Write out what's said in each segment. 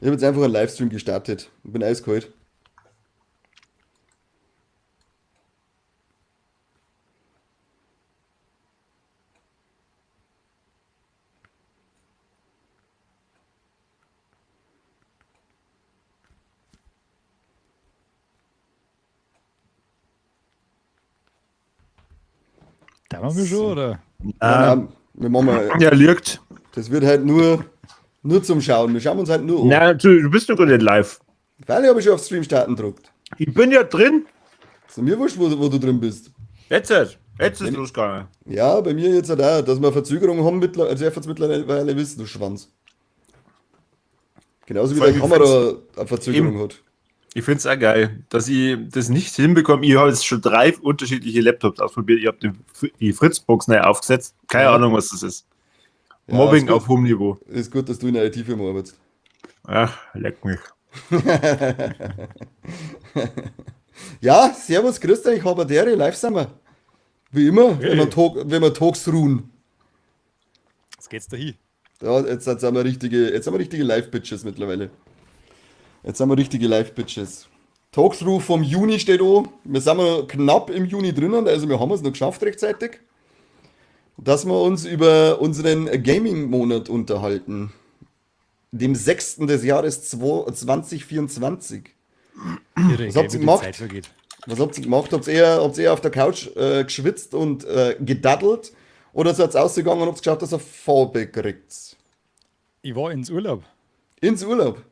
Ich habe jetzt einfach einen Livestream gestartet. Ich bin eiskalt. Da waren wir schon, oder? Nein, nein, wir machen mal, Ja, liegt. das wird halt nur zum Schauen. Wir schauen uns halt nur an. Nein, du bist noch gar nicht live. Weil ich habe schon auf Stream starten gedruckt. Ich bin ja drin. Ist mir wurscht, wo du drin bist. Jetzt ist. Jetzt ist losgegangen. Ja, bei mir jetzt halt auch, dass wir Verzögerung haben, also ich mittlerweile wissen, du Schwanz. Genauso wie deine Kamera eine Verzögerung Eben. hat. Ich finde es auch geil, dass ich das nicht hinbekomme. Ich habe jetzt schon 3 unterschiedliche Laptops ausprobiert. Ich habe die Fritzbox neu aufgesetzt. Keine Ahnung, was das ist. Ja, Mobbing ist gut. auf hohem Niveau. Ist gut, dass du in der IT-Firma arbeitest. Ach, leck mich. Ja, servus, grüßt euch, Haberdere, live sind wir. Wie immer, Hey. wenn wir Talks ruhen. Jetzt geht's da hin. Ja, jetzt haben wir richtige, jetzt haben wir richtige Live-Bitches mittlerweile. Jetzt haben wir richtige Live-Bitches. Talksruf vom Juni steht an. Wir sind noch knapp im Juni drinnen, also wir haben es noch geschafft rechtzeitig, dass wir uns über unseren Gaming-Monat unterhalten. Dem 6. des Jahres 2024. Irre, Was habt ihr gell, wie die gemacht? Zeit vergeht. Was habt ihr gemacht? Habt ihr eher auf der Couch geschwitzt und gedaddelt? Oder seid ihr ausgegangen und habt geschaut, dass ihr Farbe kriegt? Ich war ins Urlaub. Ins Urlaub?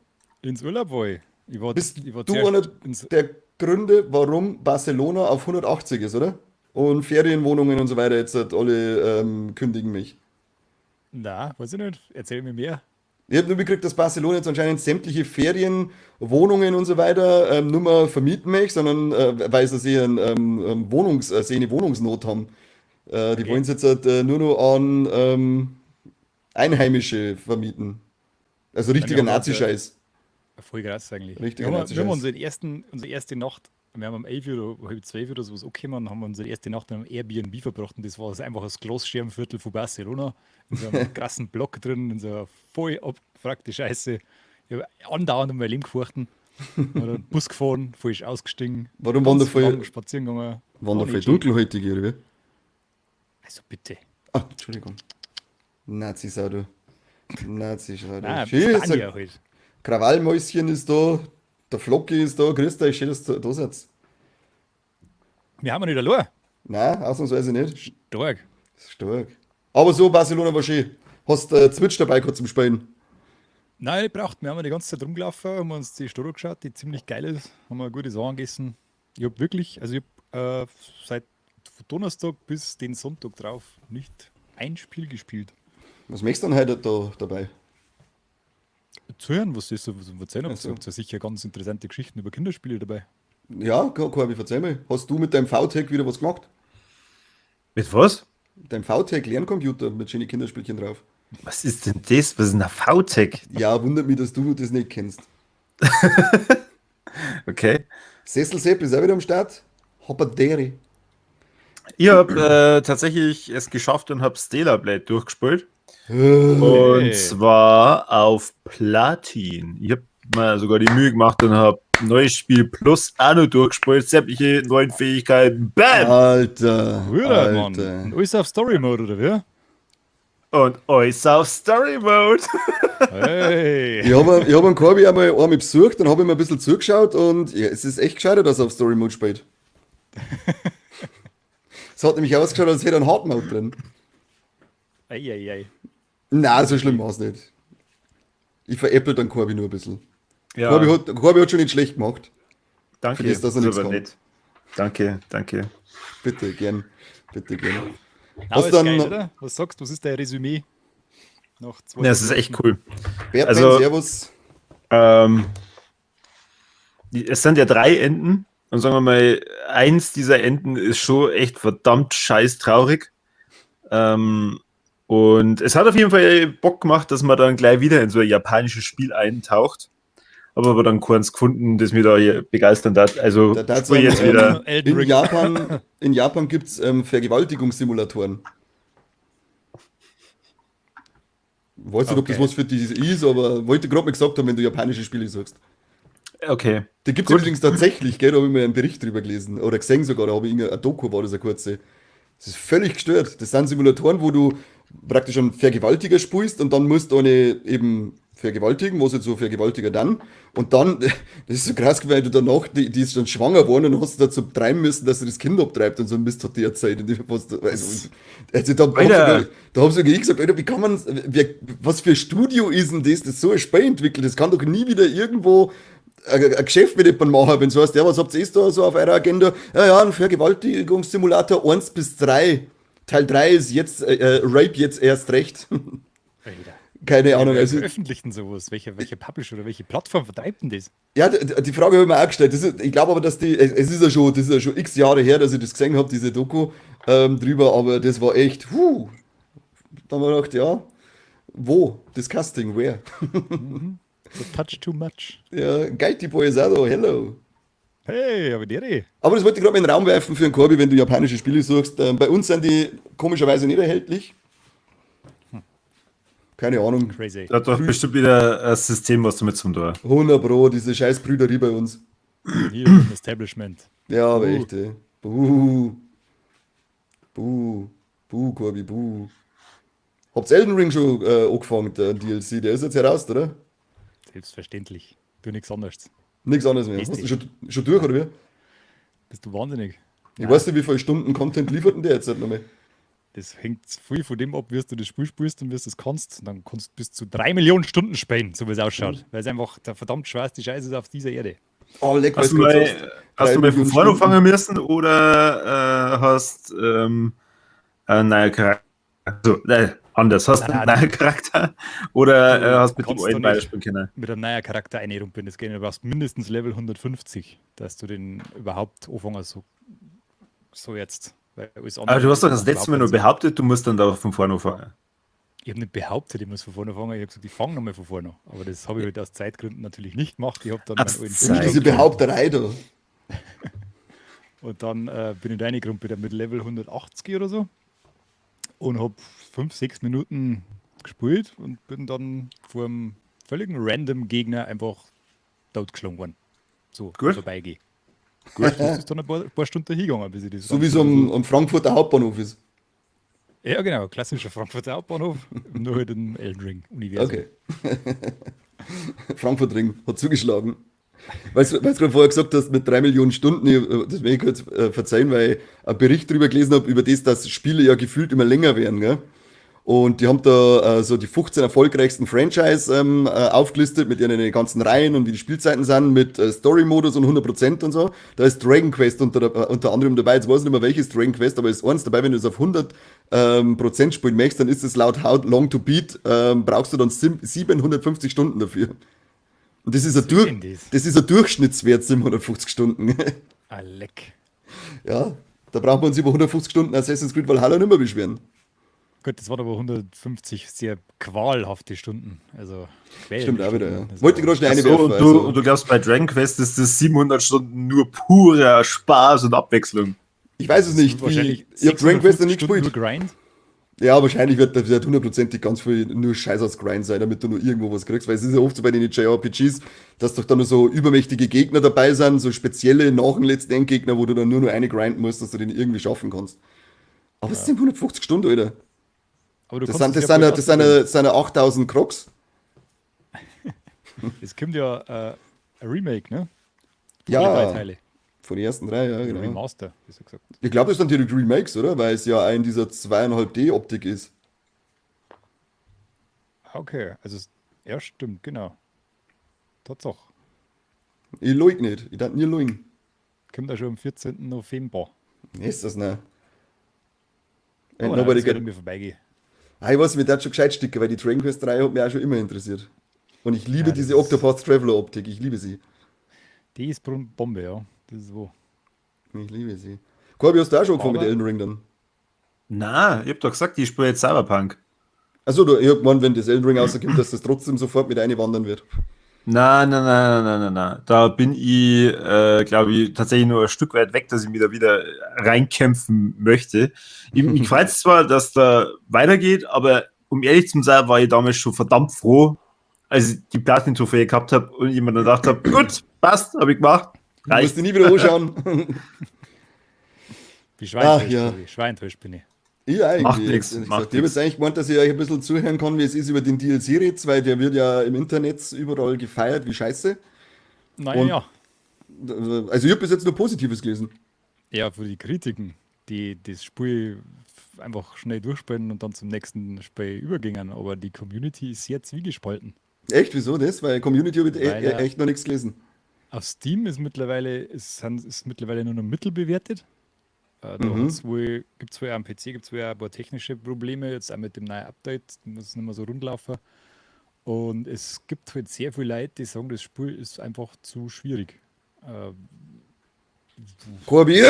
Ins Urlaub war ich. Ich war, Bist ich war du zuerst einer ins, der Gründe, warum Barcelona auf 180 ist, oder? Und Ferienwohnungen und so weiter, jetzt halt alle kündigen mich. Na, weiß ich nicht. Erzähl mir mehr. Ich hab nur mitgekriegt, dass Barcelona jetzt anscheinend sämtliche Ferienwohnungen und so weiter nur mehr vermieten möchte, sondern weil sie eine Wohnungsnot haben. Die wollen es jetzt halt nur noch an Einheimische vermieten. Also richtiger Ja, wir haben uns, Nazi-Scheiß. Voll krass eigentlich. Richtiger Wir haben Nazi-Scheiß. unsere erste Nacht, wir haben um 11 Uhr oder halb zwölf oder sowas angekommen und haben unsere erste Nacht in einem Airbnb verbracht und das war einfach das Glasscherbenviertel von Barcelona. In so einem krassen Block drin, in so einer voll abgefragte Scheiße. Ich hab andauernd um mein Leben gefochten. Oder Bus gefahren, falsch ausgestiegen. Warum waren da Ganz voll lang spazieren gegangen. Waren da War voll nicht schön. dunkelhäutige, oder wie? Also bitte. Ah, Entschuldigung. Nazi-Sau, du. Nazi-Sau, du. Nein, Schön, ist Spanier ein halt. Krawallmäuschen ist da, der Flocki ist da, grüß dich, schön, dass du da seid. Wir haben ja nicht allein. Nein, ausnahmsweise nicht. Stark. Stark. Aber so, Barcelona war schön. Hast Zwitsch dabei gehabt zum Spielen? Nein, ich braucht. Wir haben ja die ganze Zeit rumgelaufen, haben uns die Stadt angeschaut, die ziemlich geil ist, haben wir gute Sachen gegessen. Ich hab wirklich, also ich hab seit Donnerstag bis den Sonntag drauf nicht ein Spiel gespielt. Was möchtest du denn heute da dabei? Zuhören, was ist so zum Erzählen? Ach so. Ihr habt ja sicher ganz interessante Geschichten über Kinderspiele dabei. Ja, Corby, verzeih mir. Hast du mit deinem VTech wieder was gemacht? Mit was? Mit deinem VTech Lerncomputer mit schönen Kinderspielchen drauf. Was ist denn das? Was ist denn ein VTech? Ja, wundert mich, dass du das nicht kennst. Okay. Sessel Sepp ist auch wieder am Start. Hoppadere. Ich hab tatsächlich es geschafft und hab Stellar Blade durchgespielt. Und Hey. zwar auf Platin. Ich hab mir sogar die Mühe gemacht und hab neues Spiel Plus auch noch durchgespielt. Sämtliche neuen Fähigkeiten. Bam! Alter, Brüder, Mann. Alter. Und alles auf Story Mode, oder wie? Und alles auf Story Mode. Hey! Ich hab einen Corby einmal besucht, dann hab ich mir ein bisschen zugeschaut und ja, es ist echt gescheiter, dass er auf Story Mode spielt. Es hat nämlich ausgeschaut, als hätte er einen Hard Mode drin. Ei, ei, ei. Nein, so schlimm war's nicht. Ich veräpple dann Corby nur ein bisschen. Ja, Corby hat schon nicht schlecht gemacht. danke. Für das, dass er Das ist nichts aber kann. nett. Danke, danke. Bitte, gern. Bitte, gern. Aber Hast ist dann geil, oder? Was sagst du? Was ist dein Resümee? Nach zwei Ja, es ist echt cool. Bertmann, Also, servus. Es sind ja 3 Enden. Und sagen wir mal, eins dieser Enden ist schon echt verdammt scheiß traurig. Und es hat auf jeden Fall Bock gemacht, dass man dann gleich wieder in so ein japanisches Spiel eintaucht. Aber dann keins gefunden, das mich da hier begeistern hat. Also, Da, da spiel jetzt wieder. Elden In Ring. Japan gibt's Vergewaltigungssimulatoren. Weiß nicht, ob das was für dich ist, aber wollte gerade mal gesagt haben, wenn du japanische Spiele suchst. Okay. Die gibt es übrigens tatsächlich, gell? Da habe ich mir einen Bericht drüber gelesen. Oder gesehen sogar, da habe ich irgendeine Doku, war das eine kurze. Das ist völlig gestört. Das sind Simulatoren, wo du praktisch einen Vergewaltiger spielst und dann musst du eine eben vergewaltigen, was jetzt so Vergewaltiger dann. Und dann, das ist so krass, weil du danach, die ist dann schwanger geworden und hast du dazu treiben müssen, dass sie das Kind abtreibt und so ein Mist hat die erzählt. Und ich, was, also da hab da hab sogar ich gesagt, Alter, wie kann man, was für ein Studio ist denn das, das so ein Spiel entwickelt? Das kann doch nie wieder irgendwo ein Geschäft mit jemandem machen, wenn so heißt, ja, was habt ihr da so auf eurer Agenda? Ja, ja, ein Vergewaltigungssimulator 1 bis 3. Teil 3 ist jetzt, Rape jetzt erst recht. Alter. Keine Ahnung. Wer Also, veröffentlicht denn sowas? Welche Publisher oder welche Plattform vertreibt denn das? Ja, die Frage habe ich mir auch gestellt. Das ist, ich glaube aber, dass die, es ist ja schon, das ist ja schon x Jahre her, dass ich das gesehen habe, diese Doku drüber, aber das war echt, huh. Da haben wir gedacht, ja, wo? Disgusting, where? So touch too much. Ja, Geiti Boy ist auch da, hello. Hey, aber die Aber das wollte ich gerade mal in den Raum werfen für einen Corby, wenn du japanische Spiele suchst. Bei uns sind die komischerweise nicht erhältlich. Keine Ahnung. Crazy. Da hat doch bestimmt wieder ein System was damit zum Tor. 100 Pro, diese scheiß Brüderie bei uns. Hier im Establishment. Ja, aber Buh. echt, ey. Buh. Buh. Buh, Corby, buh. Habt's Elden Ring schon angefangen, der DLC? Der ist jetzt heraus, oder? Selbstverständlich. Du nichts anderes. Nichts anderes mehr. Ist Hast du die. schon durch, oder wie? Bist du wahnsinnig? Ich weiß nicht, wie viele Stunden Content liefert denn der jetzt halt nochmal? Das hängt viel von dem ab, wie du das Spiel spielst und wie du das kannst. Und dann kannst du bis zu 3 Millionen Stunden spielen, so wie es ausschaut. Weil es einfach der verdammt schwerste Scheiß ist auf dieser Erde. Oh, leck, Hast weißt du du mal, grad sagst. hast 3 du mal von Millionen vorne Stunden. anfangen müssen oder hast einen neuen Charakter? Also, anders. Hast du einen Nein, neuen Charakter oder hast mit dem Kannst du alten nicht. weiterspielen können? Mit einem neuen Charakter einrumpeln. Das geht nicht. Du brauchst mindestens Level 150, dass du den überhaupt anfangen so jetzt. Weil alles andere Aber du hast doch das macht letzte Mal überhaupt nur keinen Sinn. behauptet, du musst dann da von vorne anfangen. Ich habe nicht behauptet, ich muss von vorne anfangen. Ich habe gesagt, ich fange nochmal von vorne an. Aber das habe ich halt aus Zeitgründen natürlich nicht gemacht. Ich habe dann Aus meinen alten Zeit- Immer diese Spielstand Behaupterei da. Und dann bin ich reingerumpelt mit Level 180 oder so und habe 5, 6 Minuten gespielt und bin dann vor einem völligen random Gegner einfach totgeschlagen worden. So, Gut. vorbeigehe. Gut. Das ist dann ein paar Stunden hingegangen, bis ich das So wie es am Frankfurter Hauptbahnhof ist. Ja, genau, klassischer Frankfurter Hauptbahnhof, nur halt im Elden Ring-Universum. Okay. Frankfurt Ring hat zugeschlagen. Weißt du, gerade vorher gesagt hast, mit 3 Millionen Stunden, das will ich kurz verzeihen, weil ich einen Bericht drüber gelesen habe, über das, dass Spiele ja gefühlt immer länger werden, gell? Und die haben da so die 15 erfolgreichsten Franchise aufgelistet mit ihren ganzen Reihen und wie die Spielzeiten sind, mit Story-Modus und 100% und so. Da ist Dragon Quest unter anderem dabei. Jetzt weiß ich nicht mehr welches Dragon Quest, aber ist eins dabei, wenn du es auf 100 Prozent spielen möchtest, dann ist es laut How Long to Beat, brauchst du dann 750 Stunden dafür. Und das ist ein, Was ist Durch denn das? das ist ein Durchschnittswert, 750 Stunden. Ah, leck. Ja, da brauchen wir uns über 150 Stunden Assassin's Creed Valhalla nicht mehr beschweren. Gut, das waren aber 150 sehr qualhafte Stunden. Also Stimmt auch wieder, ja. Stunden. Wollte ich gerade schnell Ach so, einwerfen. und, du, also. und du glaubst, bei Dragon Quest ist das 700 Stunden nur purer Spaß und Abwechslung. Ich weiß es nicht. Wie, Wahrscheinlich ich habe Dragon Quest noch nicht 650 Stunden gespielt. Nur Grind. Ja, wahrscheinlich wird da wird hundertprozentig ganz viel nur Scheiß aus Grind sein, damit du nur irgendwo was kriegst. Weil es ist ja oft so bei den JRPGs, dass doch dann nur so übermächtige Gegner dabei sind, so spezielle nach dem letzten Endgegner, wo du dann nur noch eine grinden musst, dass du den irgendwie schaffen kannst. Aber es sind 150 Stunden, Alter. Aber du Das kannst sind, es das ja sind, bald das sind, ausprobieren. das sind 8000 Crocs. Es kommt ja ein Remake, ne? Alle drei Ja, Teile. von den ersten drei, ja, genau. Remaster, besser gesagt. Ich glaube, das sind direkt Remakes, oder? Weil es ja ein dieser 2,5D-Optik ist. Okay, also ja, stimmt, genau. Tatsache. Ich lüg nicht. Ich darf nie lügen. Kommt ja schon am 14. November. Ist das nicht? Oh, Ain't nein, nobody das wird get. an mir vorbeigehen. Ah, ich weiß, mir das schon gescheit sticken, weil die Dragon Quest 3 hat mich auch schon immer interessiert. Und ich liebe Ja, das diese ist- Octopath Traveler Optik. Ich liebe sie. Die ist Bombe, ja. Das ist wo. Ich liebe sie. Corby, hast du auch schon angefangen mit Aber- Elden Ring dann? Na, ich hab doch gesagt, ich spiele jetzt Cyberpunk. Achso, du, ich hab gemeint, wenn das Elden Ring rauskommt, dass das trotzdem sofort mit einwandern wird. Na, na, na, na, na, na. Da bin ich, glaube ich, tatsächlich nur ein Stück weit weg, dass ich mich da wieder reinkämpfen möchte. Mich freut es zwar, dass da weitergeht, aber um ehrlich zu sein, war ich damals schon verdammt froh, als ich die Platin-Trophäe gehabt habe und ich mir dann gedacht habe, gut, passt, habe ich gemacht. Du musst dich nie wieder anschauen. Wie schweintäuscht, ja. Schweintäuscht bin ich. Ich eigentlich. Macht nichts. Ich habe jetzt eigentlich gemeint, dass ich euch ein bisschen zuhören kann, wie es ist über den DLC redet, weil der wird ja im Internet überall gefeiert, wie scheiße. Naja, ja. Also ich habe bis jetzt nur Positives gelesen. Ja, für die Kritiken, die das Spiel einfach schnell durchspielen und dann zum nächsten Spiel übergingen. Aber die Community ist sehr zwiegespalten. Echt? Wieso das? Weil Community habe ich echt noch nichts gelesen. Auf Steam ist mittlerweile, ist mittlerweile nur noch mittelbewertet. Da gibt es wohl am PC gibt's wohl auch ein paar technische Probleme, jetzt auch mit dem neuen Update, muss nicht mehr so rund laufen. Und es gibt halt sehr viele Leute, die sagen, das Spiel ist einfach zu schwierig. Corby!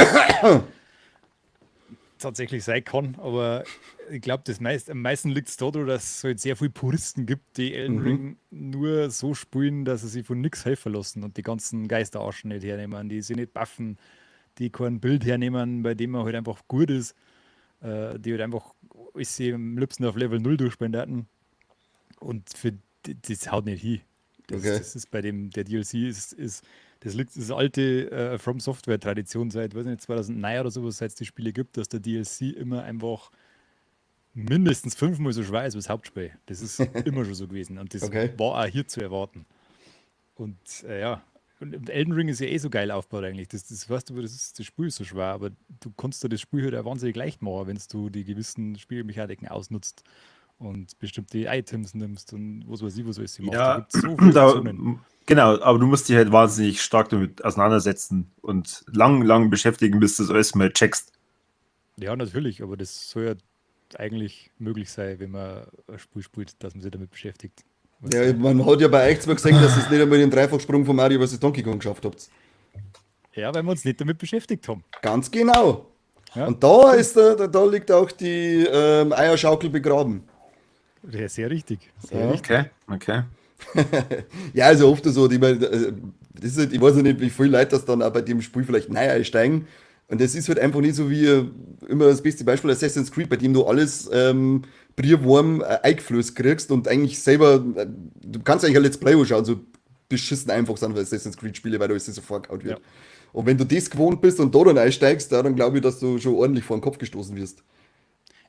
Tatsächlich sein kann, aber ich glaube, am meisten liegt es daran, dass es halt sehr viele Puristen gibt, die Elden Ring nur so spielen, dass sie sich von nichts helfen lassen und die ganzen Geisterarschen nicht hernehmen, die sich nicht buffen, die kein Bild hernehmen, bei dem man halt einfach gut ist, die halt einfach alles am liebsten auf Level 0 durchspielen hatten. Und für das haut nicht hin. Das, okay. Das ist bei dem, der DLC ist das liegt, das alte From Software Tradition seit, weiß nicht, 2009 oder sowas, seit es die Spiele gibt, dass der DLC immer einfach mindestens 5-mal so schwer ist wie das Hauptspiel. Das ist immer schon so gewesen und das war auch hier zu erwarten. Und ja, und Elden Ring ist ja eh so geil aufgebaut eigentlich. Das weißt du, das Spiel ist so schwer, aber du kannst dir das Spiel halt auch wahnsinnig leicht machen, wenn du die gewissen Spielmechaniken ausnutzt und bestimmte Items nimmst und was weiß ich, was alles sie macht. Ja, da gibt's so viele Optionen. Genau, aber du musst dich halt wahnsinnig stark damit auseinandersetzen und lang, lang beschäftigen, bis du das alles mal checkst. Ja, natürlich, aber das soll ja eigentlich möglich sein, wenn man ein Spiel spielt, dass man sich damit beschäftigt. Ja, man hat ja bei euch zwar gesehen, dass ihr es nicht einmal den Dreifachsprung von Mario vs. Donkey Kong geschafft habt. Ja, weil wir uns nicht damit beschäftigt haben. Ganz genau. Ja. Und da ist da liegt auch die Eierschaukel begraben. Ja, sehr richtig. Sehr richtig. Okay, okay. Ja, also oft so, ich meine, das ist halt, ich weiß ja nicht, wie viele Leute das dann auch bei dem Spiel vielleicht neu einsteigen. Und das ist halt einfach nicht so wie immer das beste Beispiel Assassin's Creed, bei dem du alles briefwarm eingeflößt kriegst und eigentlich selber, du kannst eigentlich ein Let's Play anschauen, so beschissen einfach sind Assassin's Creed Spiele, weil da alles so vorgehauen wird. Ja. Und wenn du das gewohnt bist und da dann einsteigst, dann glaube ich, dass du schon ordentlich vor den Kopf gestoßen wirst.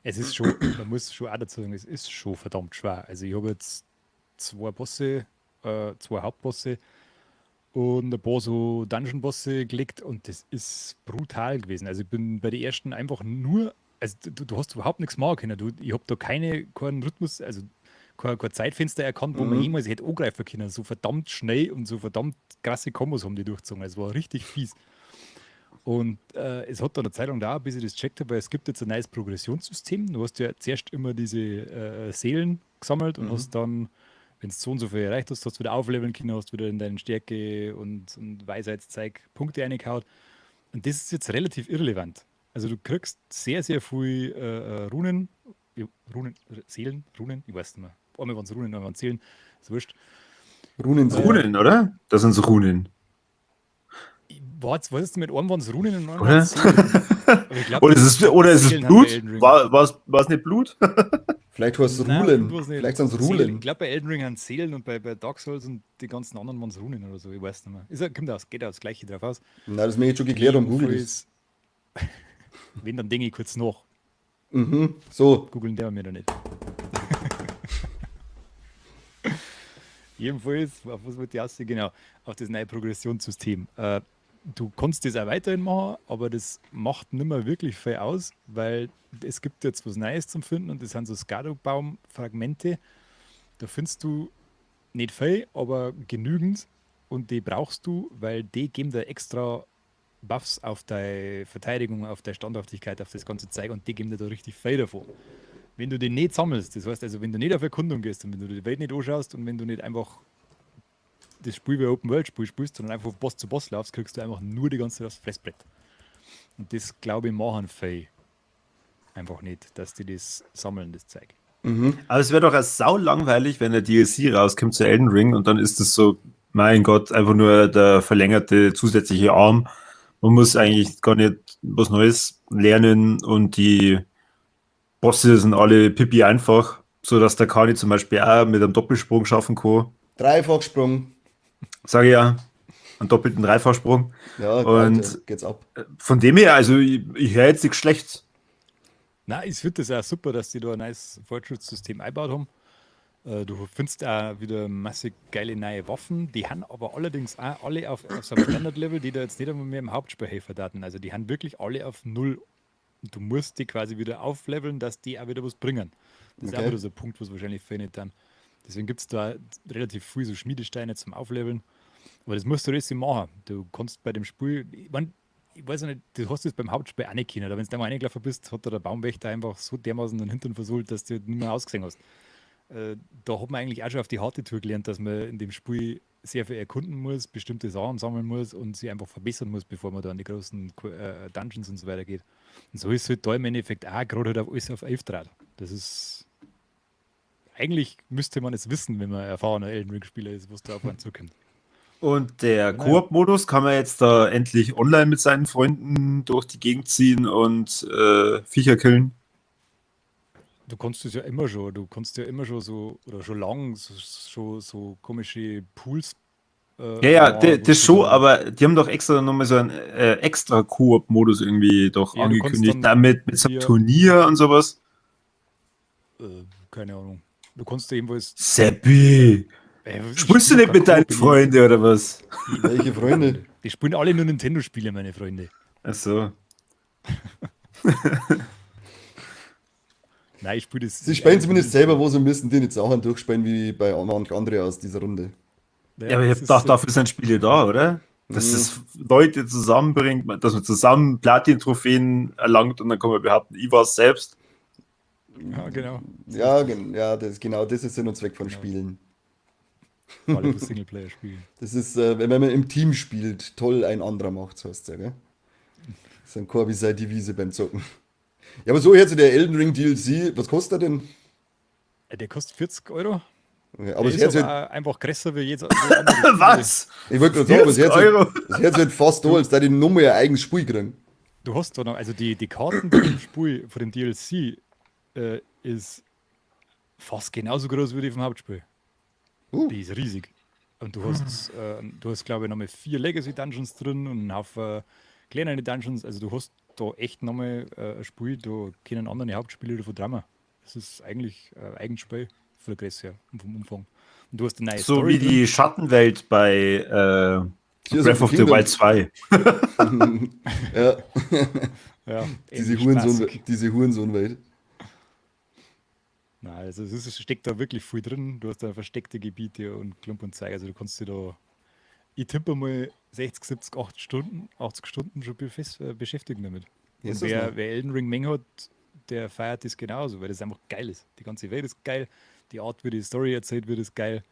Es ist schon, man muss schon auch dazu sagen, es ist schon verdammt schwer. Also ich habe jetzt 2 Bosse, 2 Hauptbosse und ein paar so Dungeon-Bosse gelegt und das ist brutal gewesen. Also ich bin bei den ersten einfach nur, also du hast überhaupt nichts machen können. Ich habe da keinen Rhythmus, also kein Zeitfenster erkannt, wo man jemals hätte angreifen können. So verdammt schnell und so verdammt krasse Kombos haben die durchgezogen. Es war richtig fies. Und es hat dann eine Zeit lang gedauert, bis ich das gecheckt habe, weil es gibt jetzt ein neues Progressionssystem. Du hast ja zuerst immer diese Seelen gesammelt und hast dann, wenn du so und so viel erreicht hast, hast du wieder aufleveln können, hast wieder in deinen Stärke und Weisheitszeug Punkte reingehauen. Und das ist jetzt relativ irrelevant. Also du kriegst sehr, sehr viel Runen, Seelen, Runen, ich weiß nicht mehr. Einmal waren es Runen, einmal waren es Seelen, ist wurscht. Runen, Runen, oder? Das sind so Runen. Was ist denn mit einem waren es Runen und einem waren es Seelen? Glaub, oder ist es Blut? War es nicht Blut? Vielleicht war es Rulen. Vielleicht sind es Rulen. Ich glaube, bei Elden Ring haben es Seelen und bei Dark Souls und die ganzen anderen waren es Runen oder so. Ich weiß nicht mehr. Kommt aus, geht auch das Gleiche drauf aus. Na, das ist mir jetzt schon geklärt und Google ist. Wenn, dann denke ich kurz nach. Mhm, so. Googeln der mir da nicht. Jedenfalls, auf was wird die aussehen? Genau, auf das neue Progressionssystem. Du kannst das auch weiterhin machen, aber das macht nicht mehr wirklich viel aus, weil es gibt jetzt was Neues zum Finden und das sind so Skado-Baum-Fragmente. Da findest du nicht viel, aber genügend und die brauchst du, weil die geben dir extra Buffs auf deine Verteidigung, auf deine Standhaftigkeit, auf das ganze Zeug und die geben dir da richtig viel davon. Wenn du den nicht sammelst, das heißt also, wenn du nicht auf Erkundung gehst und wenn du die Welt nicht anschaust und wenn du nicht einfach das Spiel wie Open World Spiel spielst, sondern einfach von Boss zu Boss laufst, kriegst du einfach nur die ganze Zeit aufs Fressbrett. Und das, glaube ich, machen viele einfach nicht, dass die das sammeln, das Zeug. Mhm. Aber es wäre doch sau langweilig, wenn der DLC rauskommt zu Elden Ring und dann ist das so, mein Gott, einfach nur der verlängerte zusätzliche Arm. Man muss eigentlich gar nicht was Neues lernen und die Bosse sind alle pipi einfach. So dass der Kani zum Beispiel auch mit einem Doppelsprung schaffen kann. Dreifachsprung. Sage ich ja, einen doppelten Dreifachsprung. Ja, und Alter, geht's ab. Von dem her, also ich höre jetzt nichts Schlechtes. Nein, ich finde das auch super, dass die da ein neues Fortschrittssystem eingebaut haben. Du findest auch wieder massig geile neue Waffen. Die haben aber allerdings auch alle auf so einem Standard-Level, die da jetzt nicht einmal mehr im Hauptspiel helfen daten. Also die haben wirklich alle auf 0. Und du musst die quasi wieder aufleveln, dass die auch wieder was bringen. Das ist auch wieder so ein Punkt, wo es wahrscheinlich fehlt dann. Deswegen gibt es da relativ viel so Schmiedesteine zum Aufleveln. Aber das musst du richtig machen. Du kannst bei dem Spiel, ich mein, ich weiß nicht, du hast es beim Hauptspiel auch nicht können. Aber wenn du da mal reingelaufen bist, hat da der Baumwächter einfach so dermaßen den Hintern versohlt, dass du nicht mehr ausgesehen hast. Da hat man eigentlich auch schon auf die harte Tour gelernt, dass man in dem Spiel sehr viel erkunden muss, bestimmte Sachen sammeln muss und sie einfach verbessern muss, bevor man da an die großen Dungeons und so weiter geht. Und so ist es halt da im Endeffekt auch gerade halt auf alles auf 11 draht. Das ist eigentlich müsste man es wissen, wenn man erfahrener Elden Ring-Spieler ist, was da auf einen zukommt. Und der Koop-Modus kann man jetzt da endlich online mit seinen Freunden durch die Gegend ziehen und Viecher killen? Du kannst es ja immer schon, du kannst ja immer schon so, oder schon lang so, schon so komische Pools. Ja, ja, das schon, aber die haben doch extra nochmal so einen extra Koop-Modus irgendwie doch Ja, du kannst angekündigt, dann damit mit so einem dir Turnier und sowas. Keine Ahnung. Du kannst dir jedenfalls. Seppi! Ich Spielst du spiel nicht mit kein deinen Koop, ich Freunden oder was? Welche Freunde? Die spielen alle nur Nintendo-Spiele, meine Freunde. Ach so. Nein, ich spiele das. Sie spielen zumindest selber was und müssen die nicht Sachen durchspielen wie bei manch andere aus dieser Runde. Ja, Ja, aber ich das hab ist gedacht, so. dafür sind Spiele da, oder? Dass es Leute zusammenbringt, dass man zusammen Platin-Trophäen erlangt und dann kann man behaupten, ich war's selbst. Ja, genau. Ja, ja, das, genau, das ist Sinn und Zweck von Spielen. Alle die Singleplayer spielen. Das ist, wenn man im Team spielt, toll, ein anderer macht's, heißt's ja, gell? Das ist ein Corby seine Devise beim Zocken. Ja, aber so jetzt der Elden Ring DLC, was kostet der denn? Der kostet 40 Euro. Ja, aber Der es ist hört sich aber halt, auch einfach größer wie jedes andere Spiel. Was? ich wollte gerade sagen, aber es hört sich 40 halt, es hört sich halt fast an, als da die Nummer ein eigenes Spiel kriegen. Du hast da noch, also die Karten von dem Spiel, von dem DLC, ist fast genauso groß wie die vom Hauptspiel. Die ist riesig. Und du hast, glaube ich, nochmal 4 Legacy Dungeons drin und einen Haufen kleinere Dungeons. Also du hast da echt nochmal ein Spiel, da können andere Hauptspiele davon träumen. Das ist eigentlich ein eigenes Spiel von der Größe her und vom Umfang. Und du hast eine neue So Story wie drin. die Schattenwelt bei Tears Breath of of the the Kingdom. Wild 2. Ja. Ja, Diese ähnlich Hurensohn, spaßig. diese Hurensohnwelt. Nein, also es steckt da wirklich viel drin. Du hast da versteckte Gebiete und Klump und Zeug. Also du kannst dir da, ich tippe mal 60, 70, 80 Stunden, 80 Stunden schon beschäftigen damit. Ist Und das noch? wer Elden Ring Menge hat, der feiert das genauso, weil das einfach geil ist. Die ganze Welt ist geil, die Art, wie die Story erzählt wird, ist geil.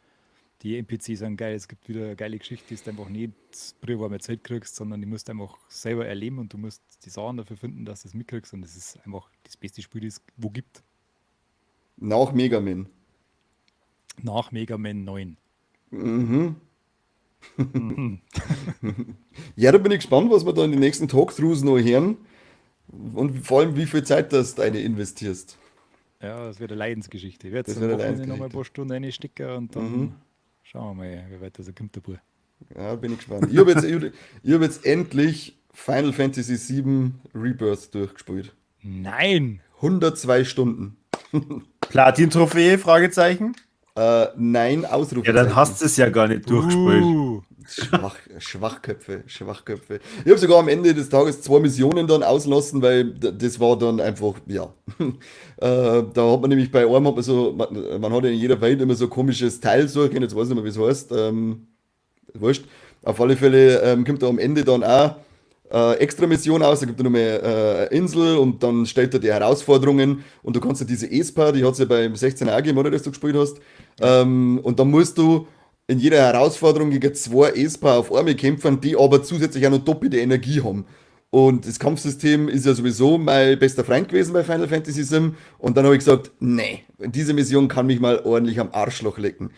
Die NPCs sind geil, es gibt wieder eine geile Geschichte, die du einfach nicht brühwarm erzählt kriegst, sondern die musst du einfach selber erleben und du musst die Sachen dafür finden, dass du es mitkriegst und das ist einfach das beste Spiel, das es wo gibt. Nach Mega Man. Nach Mega Man 9. Ja, da bin ich gespannt, was wir da in den nächsten Talkthroughs noch hören. Und vor allem, wie viel Zeit das du eine investierst. Ja, das wird eine Leidensgeschichte. Ich werde Das jetzt am wird eine Wochenende noch mal ein Leidensgeschichte. paar Stunden reinstecken und dann schauen wir mal, wie weit das kommt, der Bub. Ja, bin ich gespannt. Ich habe jetzt, ich hab jetzt endlich Final Fantasy VII Rebirth durchgespielt. Nein! 102 Stunden. Platin-Trophäe? Fragezeichen. Nein, Ja, Ausrufezeichen. dann hast du es ja gar nicht durchgespielt. Schwachköpfe, Schwachköpfe. Ich habe sogar am Ende des Tages 2 Missionen dann auslassen, weil das war dann einfach, ja. Da hat man nämlich bei einem, hat man so, man hat ja in jeder Welt immer so ein komisches Teil suchen, jetzt weiß ich nicht mehr, wie es heißt. Wurscht. Auf alle Fälle kommt da am Ende dann auch extra Mission aus, da gibt es nochmal eine Insel und dann stellt er die Herausforderungen und du kannst ja diese Esper, die hat's ja beim 16er auch gegeben, oder, dass du gespielt hast, und dann musst du in jeder Herausforderung gegen 2 Esper auf einmal kämpfen, die aber zusätzlich auch noch doppelte Energie haben. Und das Kampfsystem ist ja sowieso mein bester Freund gewesen bei Final Fantasy VII. Und dann habe ich gesagt, nee, diese Mission kann mich mal ordentlich am Arschloch lecken.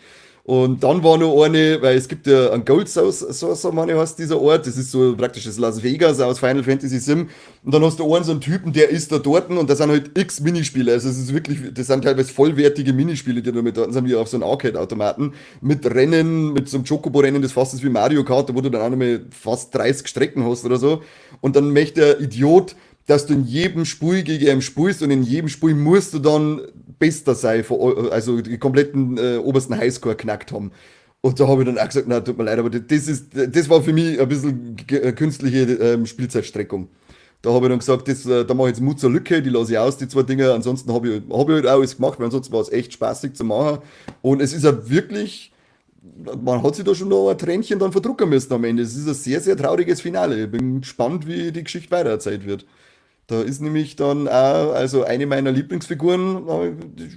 Und dann war noch eine, weil es gibt ja einen Gold Saucer, meine heißt dieser Ort, das ist so praktisch das Las Vegas aus Final Fantasy VII. Und dann hast du einen so einen Typen, der ist da dort und da sind halt x Minispiele. Also es ist wirklich, das sind teilweise vollwertige Minispiele, die da mit dort sind, wie auf so einem Arcade-Automaten. Mit Rennen, mit so einem Chocobo-Rennen, das fast ist wie Mario Kart, wo du dann auch noch mal fast 30 Strecken hast oder so. Und dann möchte der Idiot, dass du in jedem Spiel gegen ihn spielst und in jedem Spiel musst du dann bester sein, also die kompletten obersten Highscore knackt haben. Und da habe ich dann auch gesagt, na, tut mir leid, aber das war für mich ein bisschen künstliche Spielzeitstreckung. Da habe ich dann gesagt, da mache ich jetzt Mut zur Lücke, die lasse ich aus, die zwei Dinge. Ansonsten hab ich halt auch alles gemacht, weil ansonsten war es echt spaßig zu machen. Und es ist ja wirklich, man hat sich da schon noch ein Tränchen dann verdrucken müssen am Ende. Es ist ein sehr, sehr trauriges Finale. Ich bin gespannt, wie die Geschichte weitererzählt wird. Da ist nämlich dann auch, also eine meiner Lieblingsfiguren,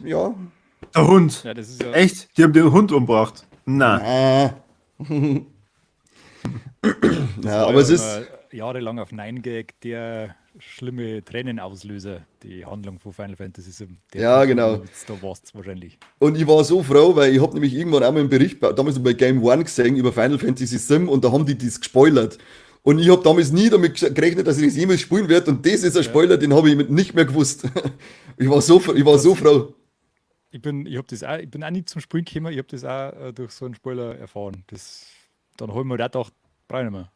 ja. Der Hund. Ja, das ist ja. Echt? Die haben den Hund umgebracht. Na. Ja, aber es ist jahrelang auf 9gag der schlimme Tränenauslöser, die Handlung von Final Fantasy VII. Ja, genau. Da war es wahrscheinlich. Und ich war so froh, weil ich habe nämlich irgendwann einmal einen Bericht, damals bei Game One gesehen, über Final Fantasy VII und da haben die das gespoilert. Und ich habe damals nie damit gerechnet, dass ich das jemals spielen werde. Und das ist ein Spoiler, den habe ich nicht mehr gewusst. Ich war so froh. Ich bin auch nicht zum Spielen gekommen, ich habe das auch durch so einen Spoiler erfahren. Dann habe ich mir auch gedacht, brauche ich nicht mehr.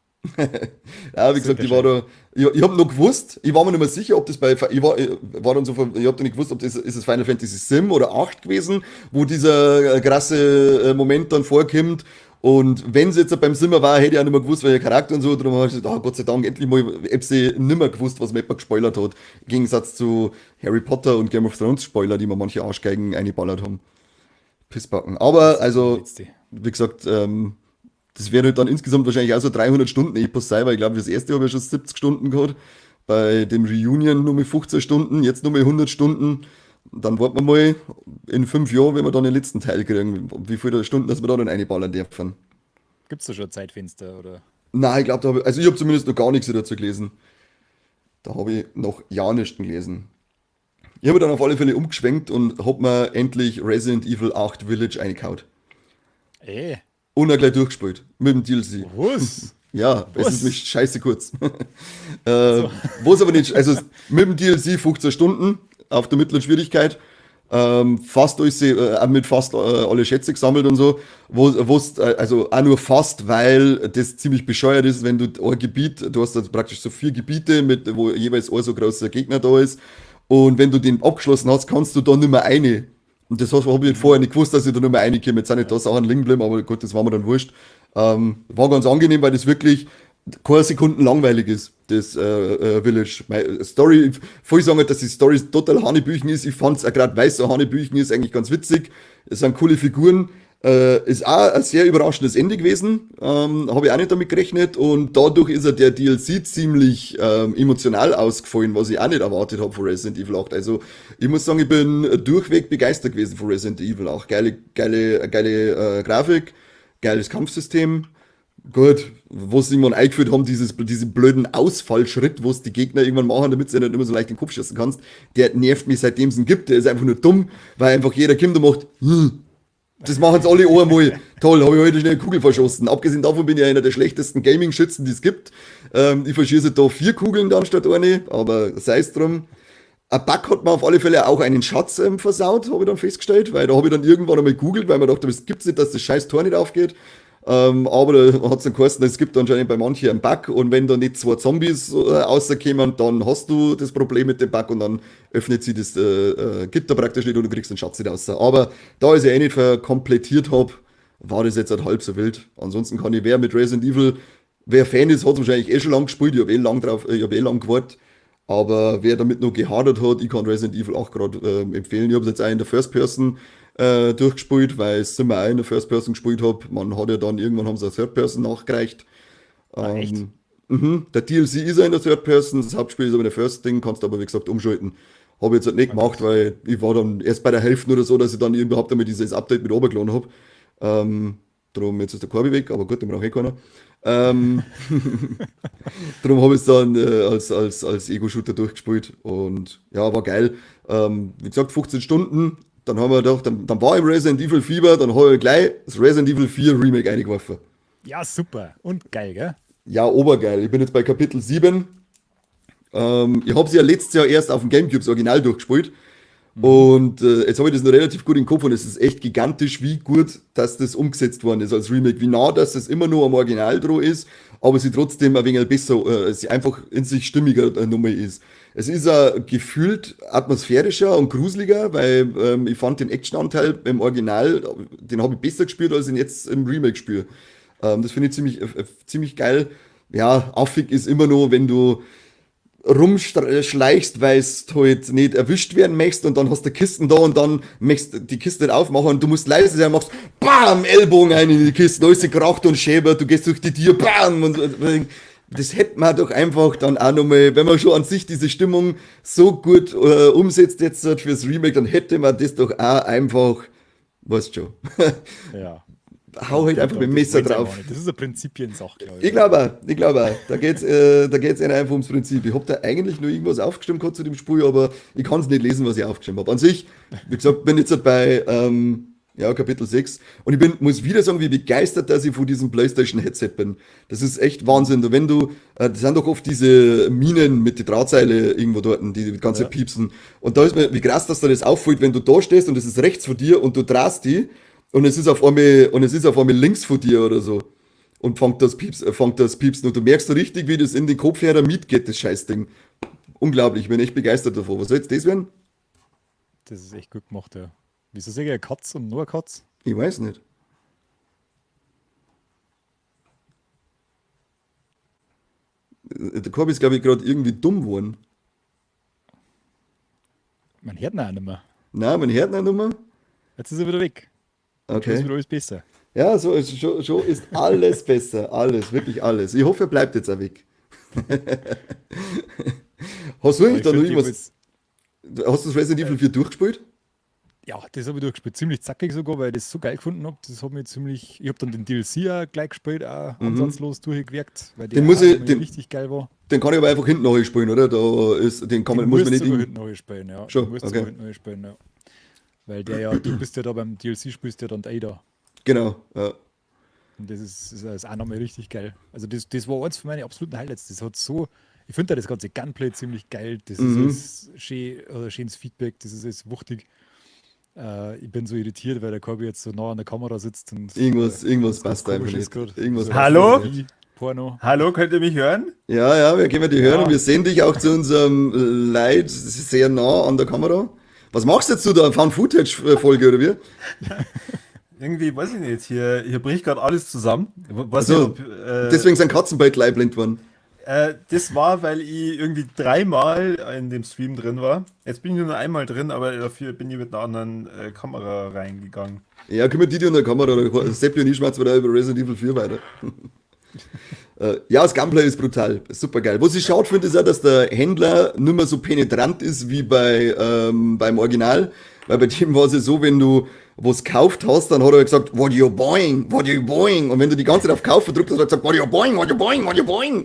Ja, wie gesagt, ich war da, ich habe noch gewusst, ich war mir nicht mehr sicher, ob das bei, ich war dann so, ich habe da nicht gewusst, ob das, ist es Final Fantasy 7 oder 8 gewesen, wo dieser krasse Moment dann vorkommt. Und wenn es jetzt beim Simmer war, hätte ich auch nicht mehr gewusst, welcher Charakter und so. Darum habe ich gesagt, oh, Gott sei Dank, endlich mal, ich hab sie nicht mehr gewusst, was mir jemand gespoilert hat. Im Gegensatz zu Harry Potter und Game of Thrones Spoiler, die mir manche Arschgeigen eingeballert haben. Pissbacken. Aber, also, wie gesagt, das wäre halt dann insgesamt wahrscheinlich auch so 300 Stunden Epos sein, weil ich glaube, das erste habe ich schon 70 Stunden gehabt. Bei dem Reunion nur mit 15 Stunden, jetzt nur mit 100 Stunden. Dann warten wir mal in 5 Jahren, wenn wir dann den letzten Teil kriegen, wie viele Stunden, dass wir da dann reinballern dürfen. Gibt's da schon ein Zeitfenster, oder? Nein, ich glaub, da hab ich, also ich hab zumindest noch gar nichts dazu gelesen. Da hab ich noch ja nichts gelesen. Ich habe dann auf alle Fälle umgeschwenkt und hab mir endlich Resident Evil 8 Village reingehauen. Und dann gleich durchgespielt. Mit dem DLC. Was? Ja, es Was? ist mich scheiße kurz. Wo es aber nicht, also mit dem DLC 15 Stunden auf der mittleren Schwierigkeit. Fast alles, mit fast alle Schätze gesammelt und so, wo's also auch nur fast, weil das ziemlich bescheuert ist, wenn du ein Gebiet, du hast also praktisch so 4 Gebiete, mit, wo jeweils ein so großer Gegner da ist, und wenn du den abgeschlossen hast, kannst du da nicht mehr rein. Und das hab ich vorher nicht gewusst, dass ich da nicht mehr reinkomme. Jetzt sind nicht da Sachen liegen geblieben, aber gut, das war mir dann wurscht. War ganz angenehm, weil das wirklich keine Sekunden langweilig ist, das Village. Meine Story, ich sagen, dass die Story total Hanebüchen ist. Ich fand's auch grad, weil's so Hanebüchen ist, eigentlich ganz witzig. Es sind coole Figuren. Ist auch ein sehr überraschendes Ende gewesen. Hab ich auch nicht damit gerechnet. Und dadurch ist er der DLC ziemlich emotional ausgefallen, was ich auch nicht erwartet hab von Resident Evil 8. Also ich muss sagen, ich bin durchweg begeistert gewesen von Resident Evil 8. Geile, geile, geile Grafik, geiles Kampfsystem. Gut, wo sie irgendwann eingeführt haben, diesen blöden Ausfallschritt, wo es die Gegner irgendwann machen, damit sie nicht immer so leicht den Kopf schießen kannst, der nervt mich, seitdem es ihn gibt. Der ist einfach nur dumm, weil einfach jeder kommt und macht, Das machen jetzt alle einmal. Toll, hab ich heute schnell eine Kugel verschossen. Abgesehen davon bin ich einer der schlechtesten Gaming-Schützen, die es gibt. Ich verschieße da 4 Kugeln dann statt eine, aber sei es drum. Ein Bug hat mir auf alle Fälle auch einen Schatz versaut, hab ich dann festgestellt, weil da hab ich dann irgendwann einmal gegoogelt, weil man dachte, es gibt's nicht, dass das scheiß Tor nicht aufgeht. Aber da hat's dann geheißen, es gibt anscheinend bei manchen einen Bug und wenn da nicht 2 Zombies rauskommen, dann hast du das Problem mit dem Bug und dann öffnet sich das Gitter praktisch nicht und du kriegst den Schatz nicht raus. Aber da ich es ja eh nicht verkomplettiert hab, war das jetzt halt halb so wild. Ansonsten kann ich, wer mit Resident Evil, wer Fan ist, hat's wahrscheinlich eh schon lang gespielt, ich hab eh lang drauf, ich hab eh lang gewartet. Aber wer damit noch gehadert hat, ich kann Resident Evil 8 grad empfehlen. Ich hab's jetzt auch in der First Person durchgespielt, weil ich es immer auch in der First Person gespielt hab. Man hat ja dann, irgendwann haben sie eine Third Person nachgereicht. Ah, echt? Der DLC ist ja in der Third Person, das Hauptspiel ist aber in der First Ding, kannst du aber wie gesagt umschalten. Hab ich jetzt halt nicht gemacht, weil ich war dann erst bei der Hälfte oder so, dass ich dann überhaupt einmal dieses Update mit runtergeladen hab. Drum, jetzt ist der Corby weg, aber gut, den braucht eh keiner. Drum hab ich's dann als Ego-Shooter durchgespielt und ja, war geil. Wie gesagt, 15 Stunden. Dann haben wir gedacht, dann war im Resident Evil Fieber, dann habe ich gleich das Resident Evil 4 Remake eingeworfen. Ja, super. Und geil, gell? Ja, obergeil. Ich bin jetzt bei Kapitel 7. Ich habe sie ja letztes Jahr erst auf dem Gamecube das Original durchgespielt. Und jetzt habe ich das noch relativ gut im Kopf und es ist echt gigantisch, wie gut, dass das umgesetzt worden ist als Remake. Wie nah, dass das immer nur am Original dran ist, aber sie trotzdem ein wenig besser, sie einfach in sich stimmiger Nummer ist. Es ist auch gefühlt atmosphärischer und gruseliger, weil ich fand den Actionanteil im Original, den habe ich besser gespielt, als ich ihn jetzt im Remake spiele. Das finde ich ziemlich geil. Ja, affig ist immer nur, wenn du rumschleichst, weil du halt nicht erwischt werden möchtest und dann hast du Kisten da und dann möchtest du die Kiste nicht aufmachen und du musst leise sein, machst BAM, Ellbogen rein in die Kiste, alles kracht und schäbert, du gehst durch die Tür, BAM! Und das hätte man doch einfach dann auch nochmal, wenn man schon an sich diese Stimmung so gut umsetzt jetzt halt fürs Remake, dann hätte man das doch auch einfach, weißt schon. Ja. Hau halt einfach mit dem Messer drauf. Das ist eine Prinzipiensache, glaube ich. Ich glaube auch, ich glaube auch. Da geht's ihnen einfach ums Prinzip. Ich hab da eigentlich nur irgendwas aufgeschrieben gehabt zu dem Spiel, aber ich kann es nicht lesen, was ich aufgeschrieben habe. An sich, wie gesagt, bin jetzt halt bei ja, Kapitel 6 und ich muss wieder sagen, wie begeistert, dass ich von diesem PlayStation Headset bin. Das ist echt Wahnsinn. Und wenn du, das sind doch oft diese Minen mit den Drahtseile irgendwo dort, die die ganze piepsen. Und da ist mir, wie krass, dass da das auffällt, wenn du da stehst und das ist rechts von dir und du drehst die und es ist auf einmal, und es ist auf einmal links von dir oder so. Und fängt das Piepsen. Und du merkst so richtig, wie das in den Kopfhörer mitgeht, das Scheißding. Unglaublich, ich bin echt begeistert davon. Was soll jetzt das werden? Das ist echt gut gemacht, ja. Wieso sehe ich eine Katze und nur eine Katze? Ich weiß nicht. Der Korbi ist, glaube ich, gerade irgendwie dumm geworden. Man hört ihn auch nicht mehr. Nein, man hört ihn nicht mehr. Jetzt ist er wieder weg. Okay. Jetzt ist wieder alles besser. Ja, so ist, schon ist alles besser. Alles, wirklich alles. Ich hoffe, er bleibt jetzt auch weg. Hast du eigentlich da noch irgendwas? Hast du das Resident Evil 4 durchgespielt? Ja, das habe ich durchgespielt. Ziemlich zackig sogar, weil ich das so geil gefunden habe. Das hat mich ziemlich. Ich habe dann den DLC auch gleich gespielt, auch ansatzlos durchgewirkt, weil der Den muss ich, den, richtig geil war. Den kann ich aber einfach hinten noch spielen, oder? Da ist, den kann man, Den muss man musst nicht. sogar hinten noch spielen, ja. Schon, Den musst okay. sogar hinten noch spielen, ja. Weil der ja, du bist ja da beim DLC, spielst ja dann Ada. Genau, ja. Und das ist auch nochmal richtig geil. Also das war eins von meinen absoluten Highlights. Das hat so, ich finde da das ganze Gunplay ziemlich geil. Das ist alles schön, oder schönes Feedback, das ist alles wuchtig. Ich bin so irritiert, weil der Corby jetzt so nah an der Kamera sitzt und Irgendwas ganz passt einfach komisch ist nicht. grad. Irgendwas So passt Hallo? einfach nicht. Porno. Hallo, könnt ihr mich hören? Ja, ja, wir können dich hören Ja. und wir sehen dich auch zu unserem Leid sehr nah an der Kamera. Was machst du jetzt zu der Found-Footage-Folge, oder wie? Irgendwie, weiß ich nicht, hier bricht gerade alles zusammen. Weiß Also, nicht, ob, deswegen sind Katzen bald blind worden. Das war, weil ich irgendwie dreimal in dem Stream drin war. Jetzt bin ich nur noch einmal drin, aber dafür bin ich mit einer anderen Kamera reingegangen. Ja, kümmert die dich um der Kamera. Oder Seppi und ich schmerzen wieder über Resident Evil 4 weiter. Ja, das Gunplay ist brutal. Super geil. Was ich schade finde, ist auch, dass der Händler nicht mehr so penetrant ist wie beim Original. Weil bei dem war es ja so, wenn du was gekauft hast, dann hat er gesagt, what you buying, what you buying? Und wenn du die ganze Zeit auf Kaufen gedrückt hast, hat er gesagt, what you buying, what you buying, what you buying?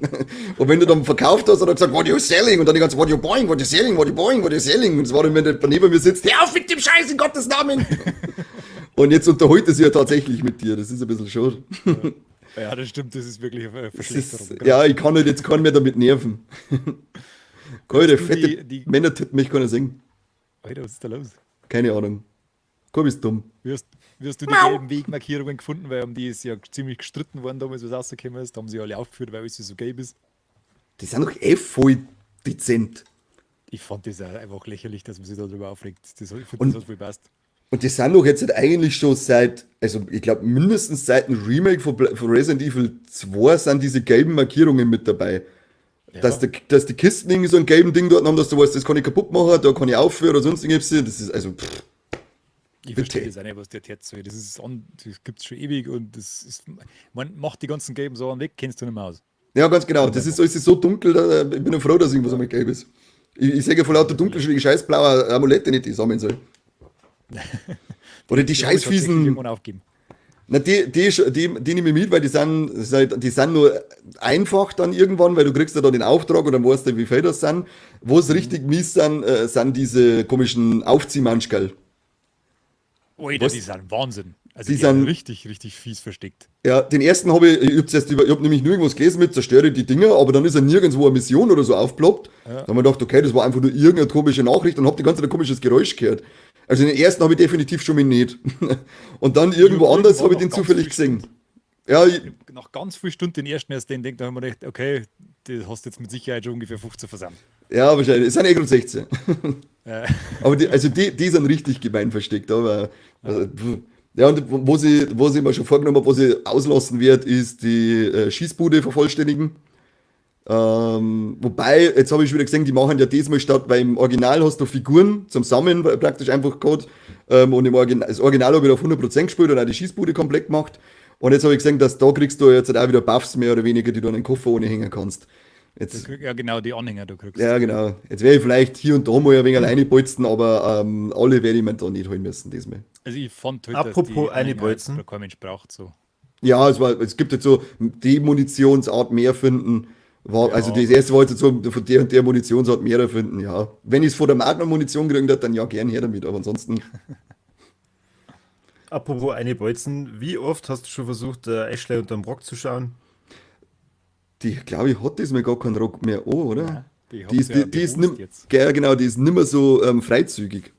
Und wenn du dann verkauft hast, hat er gesagt, what you selling? Und dann die ganze Zeit, what you buying, what you selling, what you buying, what you selling? Und es war dann, wenn der neben mir sitzt, hör auf mit dem Scheiß in Gottes Namen! Und jetzt unterhält er sich ja tatsächlich mit dir. Das ist ein bisschen schade. Ja, das stimmt, das ist wirklich eine Das Verschlechterung. ist, ja, ich kann nicht, jetzt keinen mehr damit nerven. Kann ich der du fette Männertipp mich keiner singen. Alter, was ist da los? Keine Ahnung. Komm, ist dumm. Wie hast du die gelben Wegmarkierungen gefunden? Weil um die ist ja ziemlich gestritten worden damals, was rausgekommen ist. Da haben sie alle aufgeführt, weil alles so gelb ist. Die sind doch eh voll dezent. Ich fand das auch einfach lächerlich, dass man sich darüber aufregt. Das, ich finde, das hat voll passt. Und die sind doch jetzt halt eigentlich schon seit, also ich glaube mindestens seit dem Remake von Resident Evil 2 sind diese gelben Markierungen mit dabei. Ja. Dass die Kisten irgendwie so ein gelben Ding dort haben, dass du weißt, das kann ich kaputt machen, da kann ich aufführen oder sonst irgendwas. Das ist also, pff, Ich bitte. verstehe das auch nicht, was der Terz soll. Das gibt es schon ewig und das ist, man macht die ganzen gelben Sachen weg, kennst du nicht mehr aus. Ja, ganz genau. Das ist alles so dunkel, da, ich bin ja froh, dass irgendwas einmal gelb ist. Ich sehe ja vor lauter dunkel schon die scheiß blaue Amulette nicht, die ich sammeln soll. Oder die Die hab ich scheiß tatsächlich fiesen. irgendwann aufgeben. Na, die nehme ich mit, weil die sind nur einfach dann irgendwann, weil du kriegst ja dann den Auftrag und dann weißt du, wie viel das sind. Wo es richtig mies sind, sind diese komischen Aufziehmanschkerl. Alter, Was? Die sind Wahnsinn. Also Die die sind sind- richtig, richtig fies versteckt. Ja, den ersten habe ich, ich hab's erst über, ich hab nämlich nur irgendwas gelesen mit, zerstöre die Dinger, aber dann ist ja nirgendwo eine Mission oder so aufgeploppt. Ja. Da haben wir gedacht, okay, das war einfach nur irgendeine komische Nachricht und hab die ganze Zeit ein komisches Geräusch gehört. Also den ersten habe ich definitiv schon mal nicht. Und dann irgendwo Ich hab anders habe ich irgendwann den nach ganz zufällig viel gesehen. Ja, ich, Nach ganz vielen Stunden den ersten erst den denkt, da haben wir gedacht, okay, das hast du jetzt mit Sicherheit schon ungefähr 15 versammelt. Ja, wahrscheinlich. Es sind eh gerade 16. Äh. Aber die, also die sind richtig gemein versteckt, aber also, pf. Ja, und wo sie mir schon vorgenommen habe, was ich auslassen werde, ist die Schießbude vervollständigen. Wobei, jetzt habe ich schon wieder gesehen, die machen ja diesmal statt, weil im Original hast du Figuren zum Sammeln praktisch einfach gehabt. Und im Original, das Original habe ich auf 100% gespielt und auch die Schießbude komplett gemacht. Und jetzt habe ich gesehen, dass da kriegst du jetzt halt auch wieder Buffs mehr oder weniger, die du an den Koffer ohne hängen kannst. Jetzt, Ja, genau, die Anhänger du kriegst. Ja, genau. Jetzt werde ich vielleicht hier und da mal ein wenig alleine bolzen, aber alle werde ich mir da nicht holen müssen diesmal. Also ich fand halt, dass Apropos die Anhänger einbolzen. da kein Mensch braucht so. Ja, es gibt jetzt so die Munitionsart mehr finden. War, Ja. Also das erste war jetzt so von der und der Munitionsart mehr finden, ja. Wenn ich es von der Magnum-Munition gekriegt habe, dann ja, gern her damit, aber ansonsten. Apropos eine Bolzen, wie oft hast du schon versucht, der Ashley unterm Rock zu schauen? Die, glaube ich, hat diesmal gar keinen Rock mehr an, oder? Ja, die die hat ist, ja die, die ist behost nimm, jetzt. ja, genau, die ist nimmer so freizügig.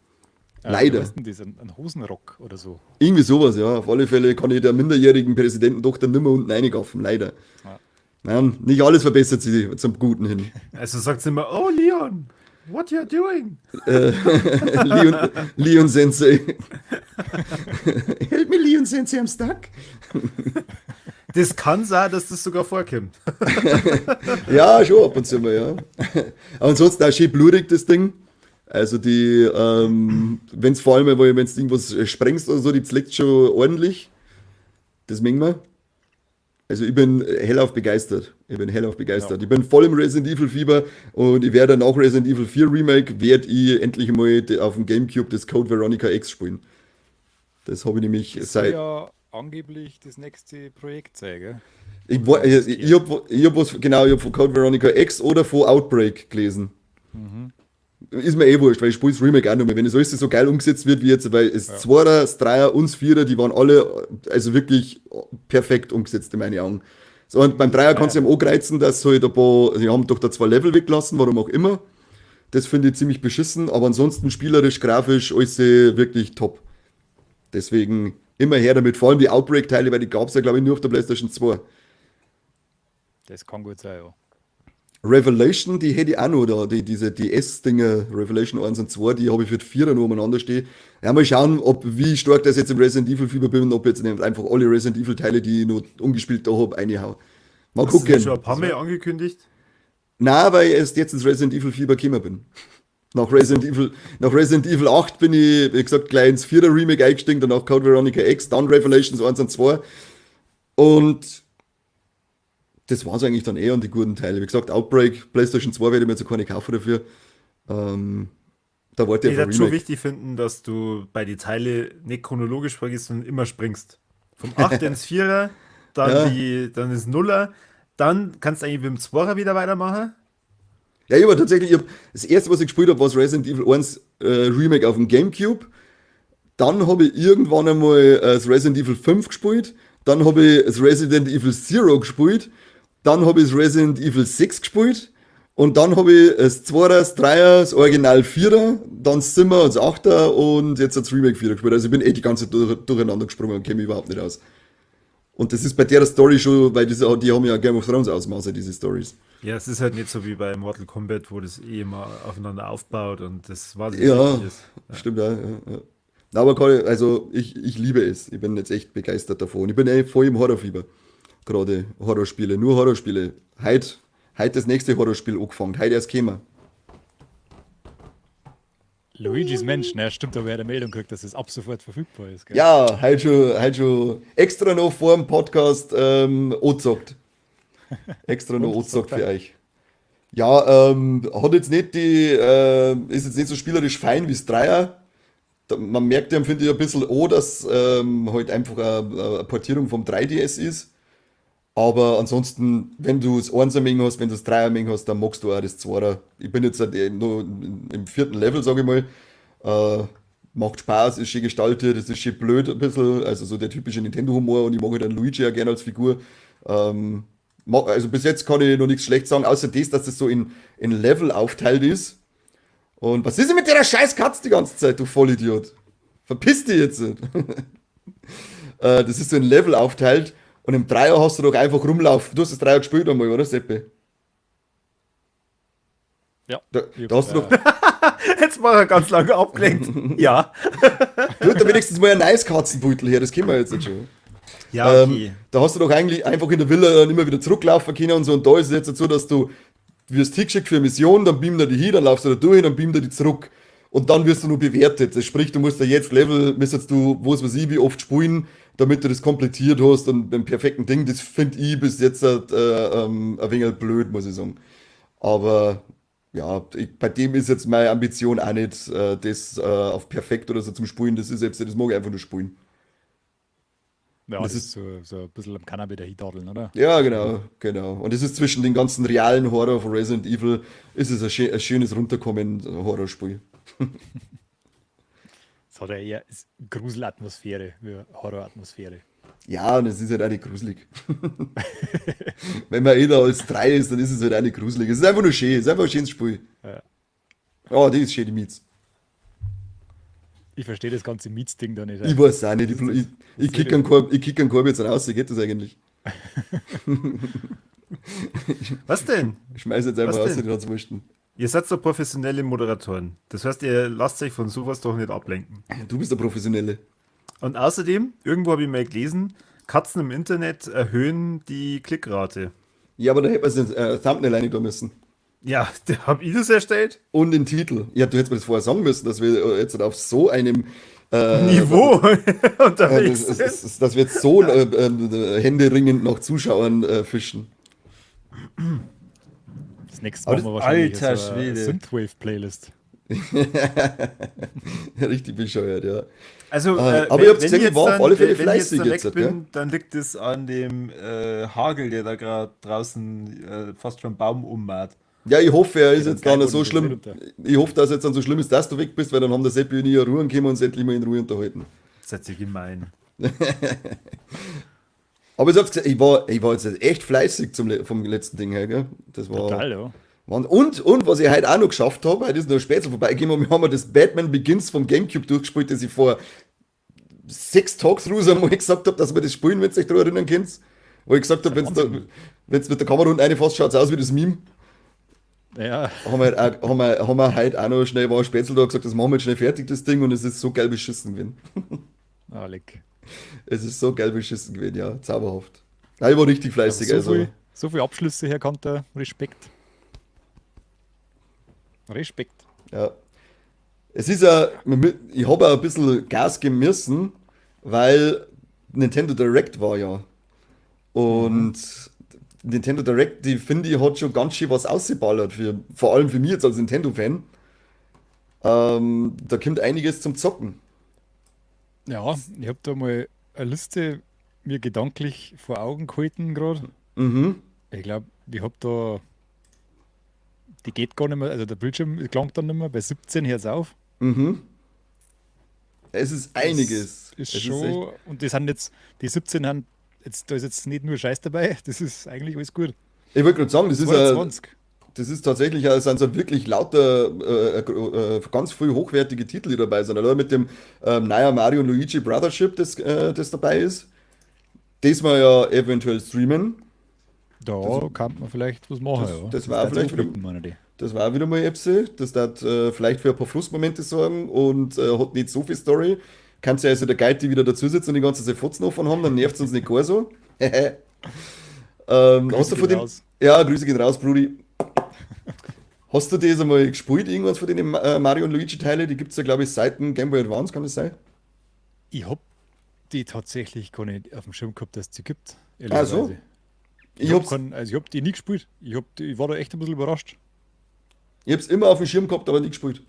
Leider. Wie heißt denn das? Ein Hosenrock oder so. Irgendwie sowas, ja. Auf alle Fälle kann ich der minderjährigen Präsidententochter nimmer unten reingaffen, leider. Ja. Nein, nicht alles verbessert sich zum Guten hin. Also sagt sie immer, oh Leon, what you doing? Leon, Leon Sensei. Help me, Leon Sensei, I'm stuck. Das kann sein, dass das sogar vorkommt. Ja, schon ab und zu mal, ja. Aber ansonsten auch schön blutig, das Ding. Also die, wenn es vor allem, wenn du irgendwas sprengst oder so, die zleckt schon ordentlich. Das mengen wir. Also ich bin hellauf begeistert. Ich bin hellauf begeistert. Ja. Ich bin voll im Resident Evil Fieber und ich werde nach Resident Evil 4 Remake, werde ich endlich mal auf dem Gamecube das Code Veronica X spielen. Das habe ich nämlich Das soll seit... ja angeblich das nächste Projekt sein, gell? Ich hab was, genau, ich hab von Code Veronica X oder von Outbreak gelesen. Ist mir eh wurscht, weil ich spiele das Remake auch noch mal. Wenn das alles so geil umgesetzt wird wie jetzt, weil es Zweier, das Dreier und das Vierer, die waren alle also wirklich perfekt umgesetzt in meinen Augen. So, und beim Dreier kannst du ja auch reizen, dass halt ein paar, sie haben doch da 2 Level weggelassen, warum auch immer. Das finde ich ziemlich beschissen, aber ansonsten spielerisch, grafisch, alles wirklich top. Deswegen immer her damit, vor allem die Outbreak-Teile, weil die gab's ja, glaub ich, nur auf der PlayStation 2. Das kann gut sein, ja. Revelation, die hätte ich auch noch da, diese DS-Dinger, Revelation 1 und 2, die habe ich für die 4er noch umeinander stehen. Ja, mal schauen, wie stark das jetzt im Resident Evil Fieber bin und ob jetzt nicht einfach alle Resident Evil Teile, die ich noch ungespielt da hab, reinhau. Mal Hast du gucken. das schon ein paar Mal angekündigt? Nein, weil ich erst jetzt ins Resident Evil Fieber gekommen bin. Nach Resident Evil 8 bin ich, wie gesagt, gleich ins 4er Remake eingestiegen, danach Code Veronica X, dann Revelations 1 und 2. Und das war's eigentlich dann eh an die guten Teile. Wie gesagt, Outbreak, PlayStation 2 werde ich mir jetzt auch keine kaufen dafür. Da wollte ich Ich einfach würde schon Remake. wichtig finden, dass du bei den Teilen nicht chronologisch vorgehst, sondern immer springst. Vom 8 ins 4er, dann ist 0er, dann kannst du eigentlich mit dem 2er wieder weitermachen. Ja, ich war tatsächlich, ich hab, das erste, was ich gespielt hab, war das Resident Evil 1 Remake auf dem Gamecube. Dann hab ich irgendwann einmal das Resident Evil 5 gespielt. Dann hab ich das Resident Evil 0 gespielt. Dann hab ich das Resident Evil 6 gespielt. Und dann hab ich das 2er, das 3er, das Original 4er, dann das 7er, das 8er und jetzt das Remake 4er gespielt. Also ich bin eh die ganze Zeit durcheinander gesprungen und käme überhaupt nicht aus. Und das ist bei der Story schon, weil die haben ja Game of Thrones Ausmaße, diese Stories. Ja, es ist halt nicht so wie bei Mortal Kombat, wo das eh immer aufeinander aufbaut und das wahnsinnig Ja, wichtig ist. Ja. stimmt, ja, ja, ja. Na, aber kann ich, also ich, ich liebe es. Ich bin jetzt echt begeistert davon. Ich bin eh voll im Horrorfieber. Gerade Horrorspiele, nur Horrorspiele. Heut das nächste Horrorspiel angefangen. Heut erst gekommen. Luigi's Mansion, ja, stimmt, aber wer eine Meldung kriegt, dass es ab sofort verfügbar ist. Gell? Ja, heute schon extra noch vor dem Podcast angezockt. Extra noch Und, angezockt sagt für er. euch. Ja, hat jetzt nicht die, ist jetzt nicht so spielerisch fein wie das Dreier. Da, man merkt ja, finde ich, ein bisschen auch, dass halt einfach eine Portierung vom 3DS ist. Aber ansonsten, wenn du das 1er Menge hast, wenn du das 3er Menge hast, dann magst du auch das 2er. Ich bin jetzt halt nur im 4. Level, sag ich mal. Macht Spaß, ist schön gestaltet, es ist schön blöd ein bisschen, also so der typische Nintendo-Humor und ich mag halt dann Luigi ja gerne als Figur. Also bis jetzt kann ich noch nichts schlecht sagen, außer das, dass das so in Level aufteilt ist. Und was ist denn mit der scheiß Katze die ganze Zeit, du Vollidiot? Verpiss dich jetzt! Das ist so in Level aufteilt und im Dreier hast du doch einfach rumlaufen. Du hast das Dreier gespielt einmal, oder Seppe? Ja. Da hast du doch. Jetzt war er ganz lange abgelenkt. Ja. Du da wenigstens mal ein nice Katzenbeutel her, das kennen wir jetzt nicht schon. Ja, okay. Da hast du doch eigentlich einfach in der Villa dann immer wieder zurücklaufen können und so. Und da ist es jetzt so, dass du wirst hingeschickt für eine Mission, dann beamt er die hin, dann laufst du da durch, dann beamt er die zurück. Und dann wirst du nur bewertet. Das sprich, du musst da jetzt Level, müsstest du, was weiß ich, wie oft spielen, damit du das komplettiert hast und beim perfekten Ding. Das finde ich bis jetzt ein wenig blöd, muss ich sagen. Aber ja, bei dem ist jetzt meine Ambition auch nicht, das auf perfekt oder so zum Spielen. Das ist selbst, das mag ich einfach nur spielen. Ja, das ist so ein bisschen am Cannabis dahintadeln, oder? Ja, genau. Und es ist zwischen den ganzen realen Horror von Resident Evil, ist es ein schönes Runterkommen Horrorspiel. Es hat ja eher Gruselatmosphäre, wie Horroratmosphäre. Ja, und es ist halt auch nicht gruselig. Wenn man eh da als 3 ist, dann ist es halt auch nicht gruselig. Es ist einfach nur schön, es ist einfach ein schönes Spiel. Ja. Oh, die ist schön, die Miets. Ich verstehe das ganze Miets-Ding da nicht. Ich weiß auch nicht. Ich kick einen Korb jetzt raus, wie geht das eigentlich? Was denn? Ich schmeiß jetzt einfach raus, den hat's wurschten. Ihr seid so professionelle Moderatoren. Das heißt, ihr lasst euch von sowas doch nicht ablenken. Du bist der Professionelle. Und außerdem, irgendwo habe ich mal gelesen, Katzen im Internet erhöhen die Klickrate. Ja, aber da hätte man das Thumbnail rein tun müssen. Ja, da hab ich das erstellt. Und den Titel. Ja, du hättest mir das vorher sagen müssen, dass wir jetzt auf so einem Niveau unterwegs sind. Dass wir jetzt so händeringend nach Zuschauern fischen. Das nächste Mal machen wir wahrscheinlich alter so eine Synthwave-Playlist. Richtig bescheuert, ja. Also, aber ich hab's gesehen, ich war auf alle Fälle fleißig wenn ich jetzt. Weg bin, dann liegt es an dem Hagel, der da gerade draußen fast schon einen Baum ummäht. Ja, ich hoffe, er ist jetzt dann so schlimm. Ich hoffe, dass es jetzt dann so schlimm ist, dass du weg bist, weil dann haben der Seppi und ich ja Ruhe und können wir uns endlich mal in Ruhe unterhalten. Das ist ja gemein. Aber ich hab's gesagt, ich war jetzt echt fleißig vom letzten Ding her, gell? Das war total, ja. Und was ich heute auch noch geschafft habe, heute ist noch später vorbeigekommen, und wir haben das Batman Begins vom Gamecube durchgespielt, das ich vor 6 Talkthroughs einmal gesagt habe, dass wir das spielen, wenn ihr euch daran erinnern könnt. Wo ich gesagt habe, wenn du mit der Kamera unten reinfasst, schaut es aus wie das Meme. Ja. Haben wir heute auch noch schnell, war ein Spätzle da, gesagt, das machen wir jetzt schnell fertig, das Ding, und es ist so geil beschissen gewesen. Ah, leck. Es ist so geil beschissen gewesen, ja, zauberhaft. Ja, ich war richtig fleißig. Also so viele Abschlüsse, Herr Kanter, Respekt. Respekt. Ja. Es ist ja, ich habe auch ein bisschen Gas geben müssen, weil Nintendo Direct war ja. Und Nintendo Direct, die finde ich, hat schon ganz schön was ausgeballert, vor allem für mich jetzt als Nintendo-Fan. Da kommt einiges zum Zocken. Ja, ich habe da mal eine Liste mir gedanklich vor Augen gehalten gerade. Mhm. Ich glaube, ich habe da. Die geht gar nicht mehr, also der Bildschirm klangt dann nicht mehr, bei 17 hört es auf. Mhm. Es ist einiges. Das ist schon, ist und die sind jetzt, die 17 haben, jetzt, da ist jetzt nicht nur Scheiß dabei, das ist eigentlich alles gut. Ich wollte gerade sagen, das ist tatsächlich, sind so wirklich lauter, ganz viel hochwertige Titel, die dabei sind. Also mit dem neuer Mario und Luigi Brothership, das dabei ist, das wir ja eventuell streamen. Da kann man vielleicht was machen. Das, ja. Das war vielleicht wieder, das war wieder mal Epsi. Das hat vielleicht für ein paar Frustmomente sorgen und hat nicht so viel Story. Kannst ja also der Guide, die wieder dazu sitzen und die ganze Zeit Fotzen offen haben, dann nervt es uns nicht gar so. Hast du von dem, ja, Grüße gehen raus, Brudi. Hast du das einmal gespielt, irgendwas von den Mario und Luigi Teile? Die gibt es ja, glaube ich, seit dem Game Boy Advance, kann das sein? Ich hab die tatsächlich gar nicht auf dem Schirm gehabt, dass es die gibt. Ach so. Ich hab die nie gespielt. Ich war da echt ein bisschen überrascht. Ich hab's immer auf dem Schirm gehabt, aber nie gespielt.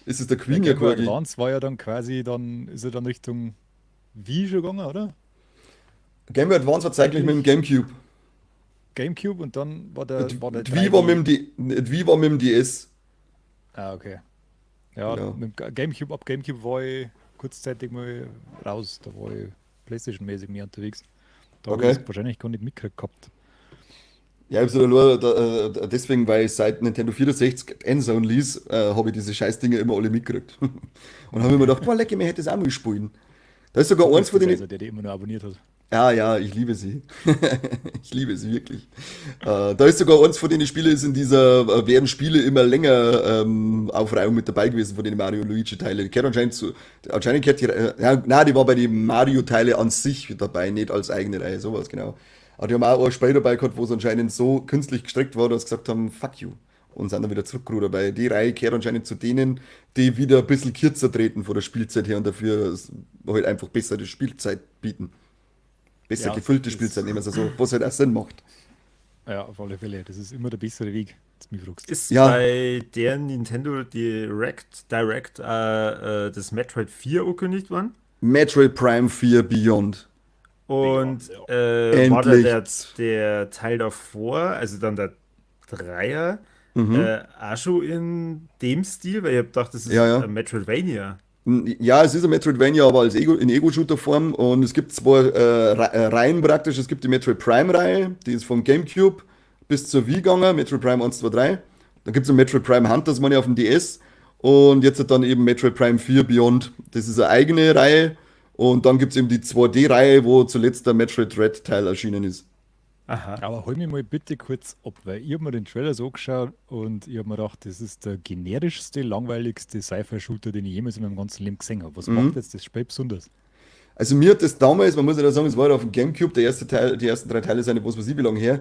Ist es der Queen ja quasi? Advance war ja dann quasi, dann ist er dann Richtung Wii schon gegangen, oder? Game Boy Advance war zeitgleich mit dem Gamecube. Gamecube und dann war der. Wii war mit dem DS. Ah, okay. Ja, Genau. mit dem GameCube, ab GameCube war ich kurzzeitig mal raus. Da war ich PlayStation-mäßig mehr unterwegs. Da habe ich Okay. das wahrscheinlich gar nicht mitgekriegt gehabt. Ja, ich hab's ja nur da, deswegen, weil ich seit Nintendo 64 Endzone ließ, habe ich diese Scheißdinger immer alle mitgekriegt. Und habe mir gedacht, boah, lecker, mir hätte das auch mal spielen. Da ist sogar Du eins bist von das den. also, der die immer noch abonniert hat. Ja, ja, ich liebe sie. Ich liebe sie wirklich. Da ist sogar eins von den Spielen, ist in dieser, werden Spiele immer länger Aufreihung mit dabei gewesen von den Mario und Luigi Teile. Die gehört anscheinend zu, anscheinend gehört die, ja, nein, die war bei den Mario Teile an sich mit dabei, nicht als eigene Reihe, sowas, genau. Aber die haben auch ein Spiel dabei gehabt, wo es anscheinend so künstlich gestreckt war, dass sie gesagt haben, fuck you. Und sind dann wieder zurückgerudert, weil die Reihe gehört anscheinend zu denen, die wieder ein bisschen kürzer treten von der Spielzeit her und dafür halt einfach bessere Spielzeit bieten. Besser Ja, gefüllte das, Spielzeit, nehmen wir es so, was halt auch Sinn macht. ja, auf alle Fälle. Das ist immer der bessere Weg, wenn du mich fragst. Ist Ja, bei der Nintendo Direct das Metroid 4 angekündigt worden? Metroid Prime 4 Beyond. Beyond, Und ja. war da der, Endlich. der Teil davor, also dann der Dreier, Mhm. auch schon in dem Stil? Weil ich hab gedacht, das Ja, ist ja. ein Metroidvania. Ja, es ist ein Metroidvania, aber als Ego, in Ego-Shooter-Form. Und es gibt zwei Reihen praktisch. Es gibt die Metroid Prime-Reihe, die ist vom GameCube bis zur Wii gegangen. Metroid Prime 1, 2, 3. Dann gibt es ein Metroid Prime Hunters, meine ich, auf dem DS. Und jetzt hat dann eben Metroid Prime 4 Beyond. Das ist eine eigene Reihe. Und dann gibt es eben die 2D-Reihe, wo zuletzt der Metroid Dread Teil erschienen ist. Aha. Aber hol mich mal bitte kurz ab, weil ich habe mir den Trailer so angeschaut und ich habe mir gedacht, das ist der generischste, langweiligste Sci-Fi-Shooter, den ich jemals in meinem ganzen Leben gesehen habe. Was macht jetzt das Spiel besonders? Also mir hat das damals, man muss ja da sagen, es war ja auf dem GameCube, der erste Teil, die ersten drei Teile sind ja was weiß ich wie lange her.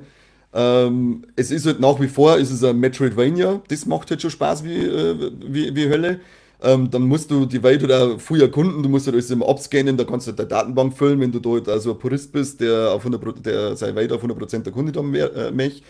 Es ist halt nach wie vor, ist es ein Metroidvania, das macht halt schon Spaß wie Hölle. Dann musst du die Welt halt auch früh erkunden, du musst halt alles immer abscannen, da kannst du halt deine Datenbank füllen, wenn du da halt also ein Purist bist, der auf 100, der seine Welt auf 100% erkundet haben möchte.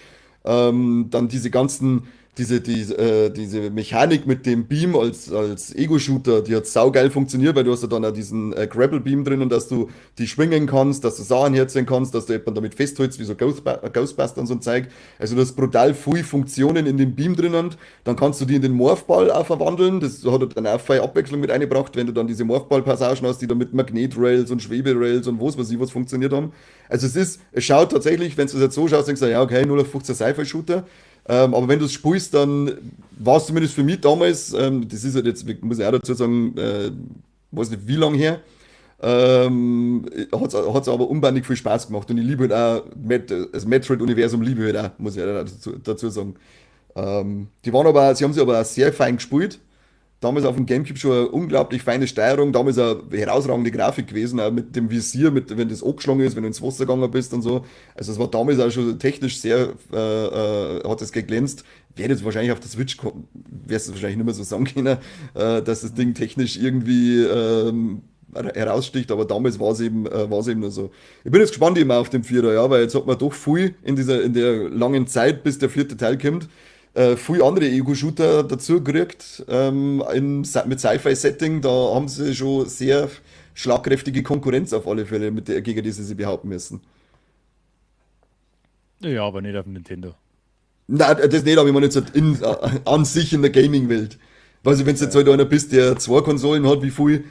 Dann diese ganzen, diese Mechanik mit dem Beam als Ego-Shooter, die hat saugeil funktioniert, weil du hast ja dann auch diesen Grapple Beam drinnen, dass du die schwingen kannst, dass du Sachen herziehen kannst, dass du jemanden damit festhältst, wie so Ghostbuster und so ein Zeug. Also du hast brutal viele Funktionen in dem Beam drinnen. Dann kannst du die in den Morphball auch verwandeln. Das hat dann auch viel Abwechslung mit eingebracht, wenn du dann diese Morphball-Passagen hast, die dann mit Magnetrails und Schweberails und was weiß ich was funktioniert haben. Also es ist, es schaut tatsächlich, wenn du es jetzt so schaust, denkst du, ja, okay, 0 auf 15 Sci-Fi-Shooter. Aber wenn du es spielst, dann war es zumindest für mich damals, das ist halt jetzt, muss ich auch dazu sagen, weiß nicht wie lange her, ähm, hat es aber unbändig viel Spaß gemacht. Und ich liebe halt auch das Metroid-Universum, liebe ich halt auch, muss ich auch dazu sagen. Die waren aber, sie haben sie aber auch sehr fein gespielt. Damals auf dem GameCube schon eine unglaublich feine Steuerung, damals eine herausragende Grafik gewesen, auch mit dem Visier, mit, wenn das angeschlagen ist, wenn du ins Wasser gegangen bist und so. Also es war damals auch schon technisch sehr, hat es geglänzt. Wäre jetzt wahrscheinlich auf der Switch, wärst du wahrscheinlich nicht mehr so sagen können, dass das Ding technisch irgendwie heraussticht, aber damals war es eben nur so. Ich bin jetzt gespannt immer auf den Vierer, ja, weil jetzt hat man doch viel in dieser, in der langen Zeit, bis der vierte Teil kommt, viel andere Ego-Shooter dazu gekriegt, mit Sci-Fi-Setting, da haben sie schon sehr schlagkräftige Konkurrenz auf alle Fälle, mit der, gegen die sie sich behaupten müssen. Ja, aber nicht auf dem Nintendo. Nein, das nicht, aber ich meine jetzt halt an sich in der Gaming-Welt. Weiß ich, wenn du jetzt Ja. halt einer bist, der zwei Konsolen hat, wie viel,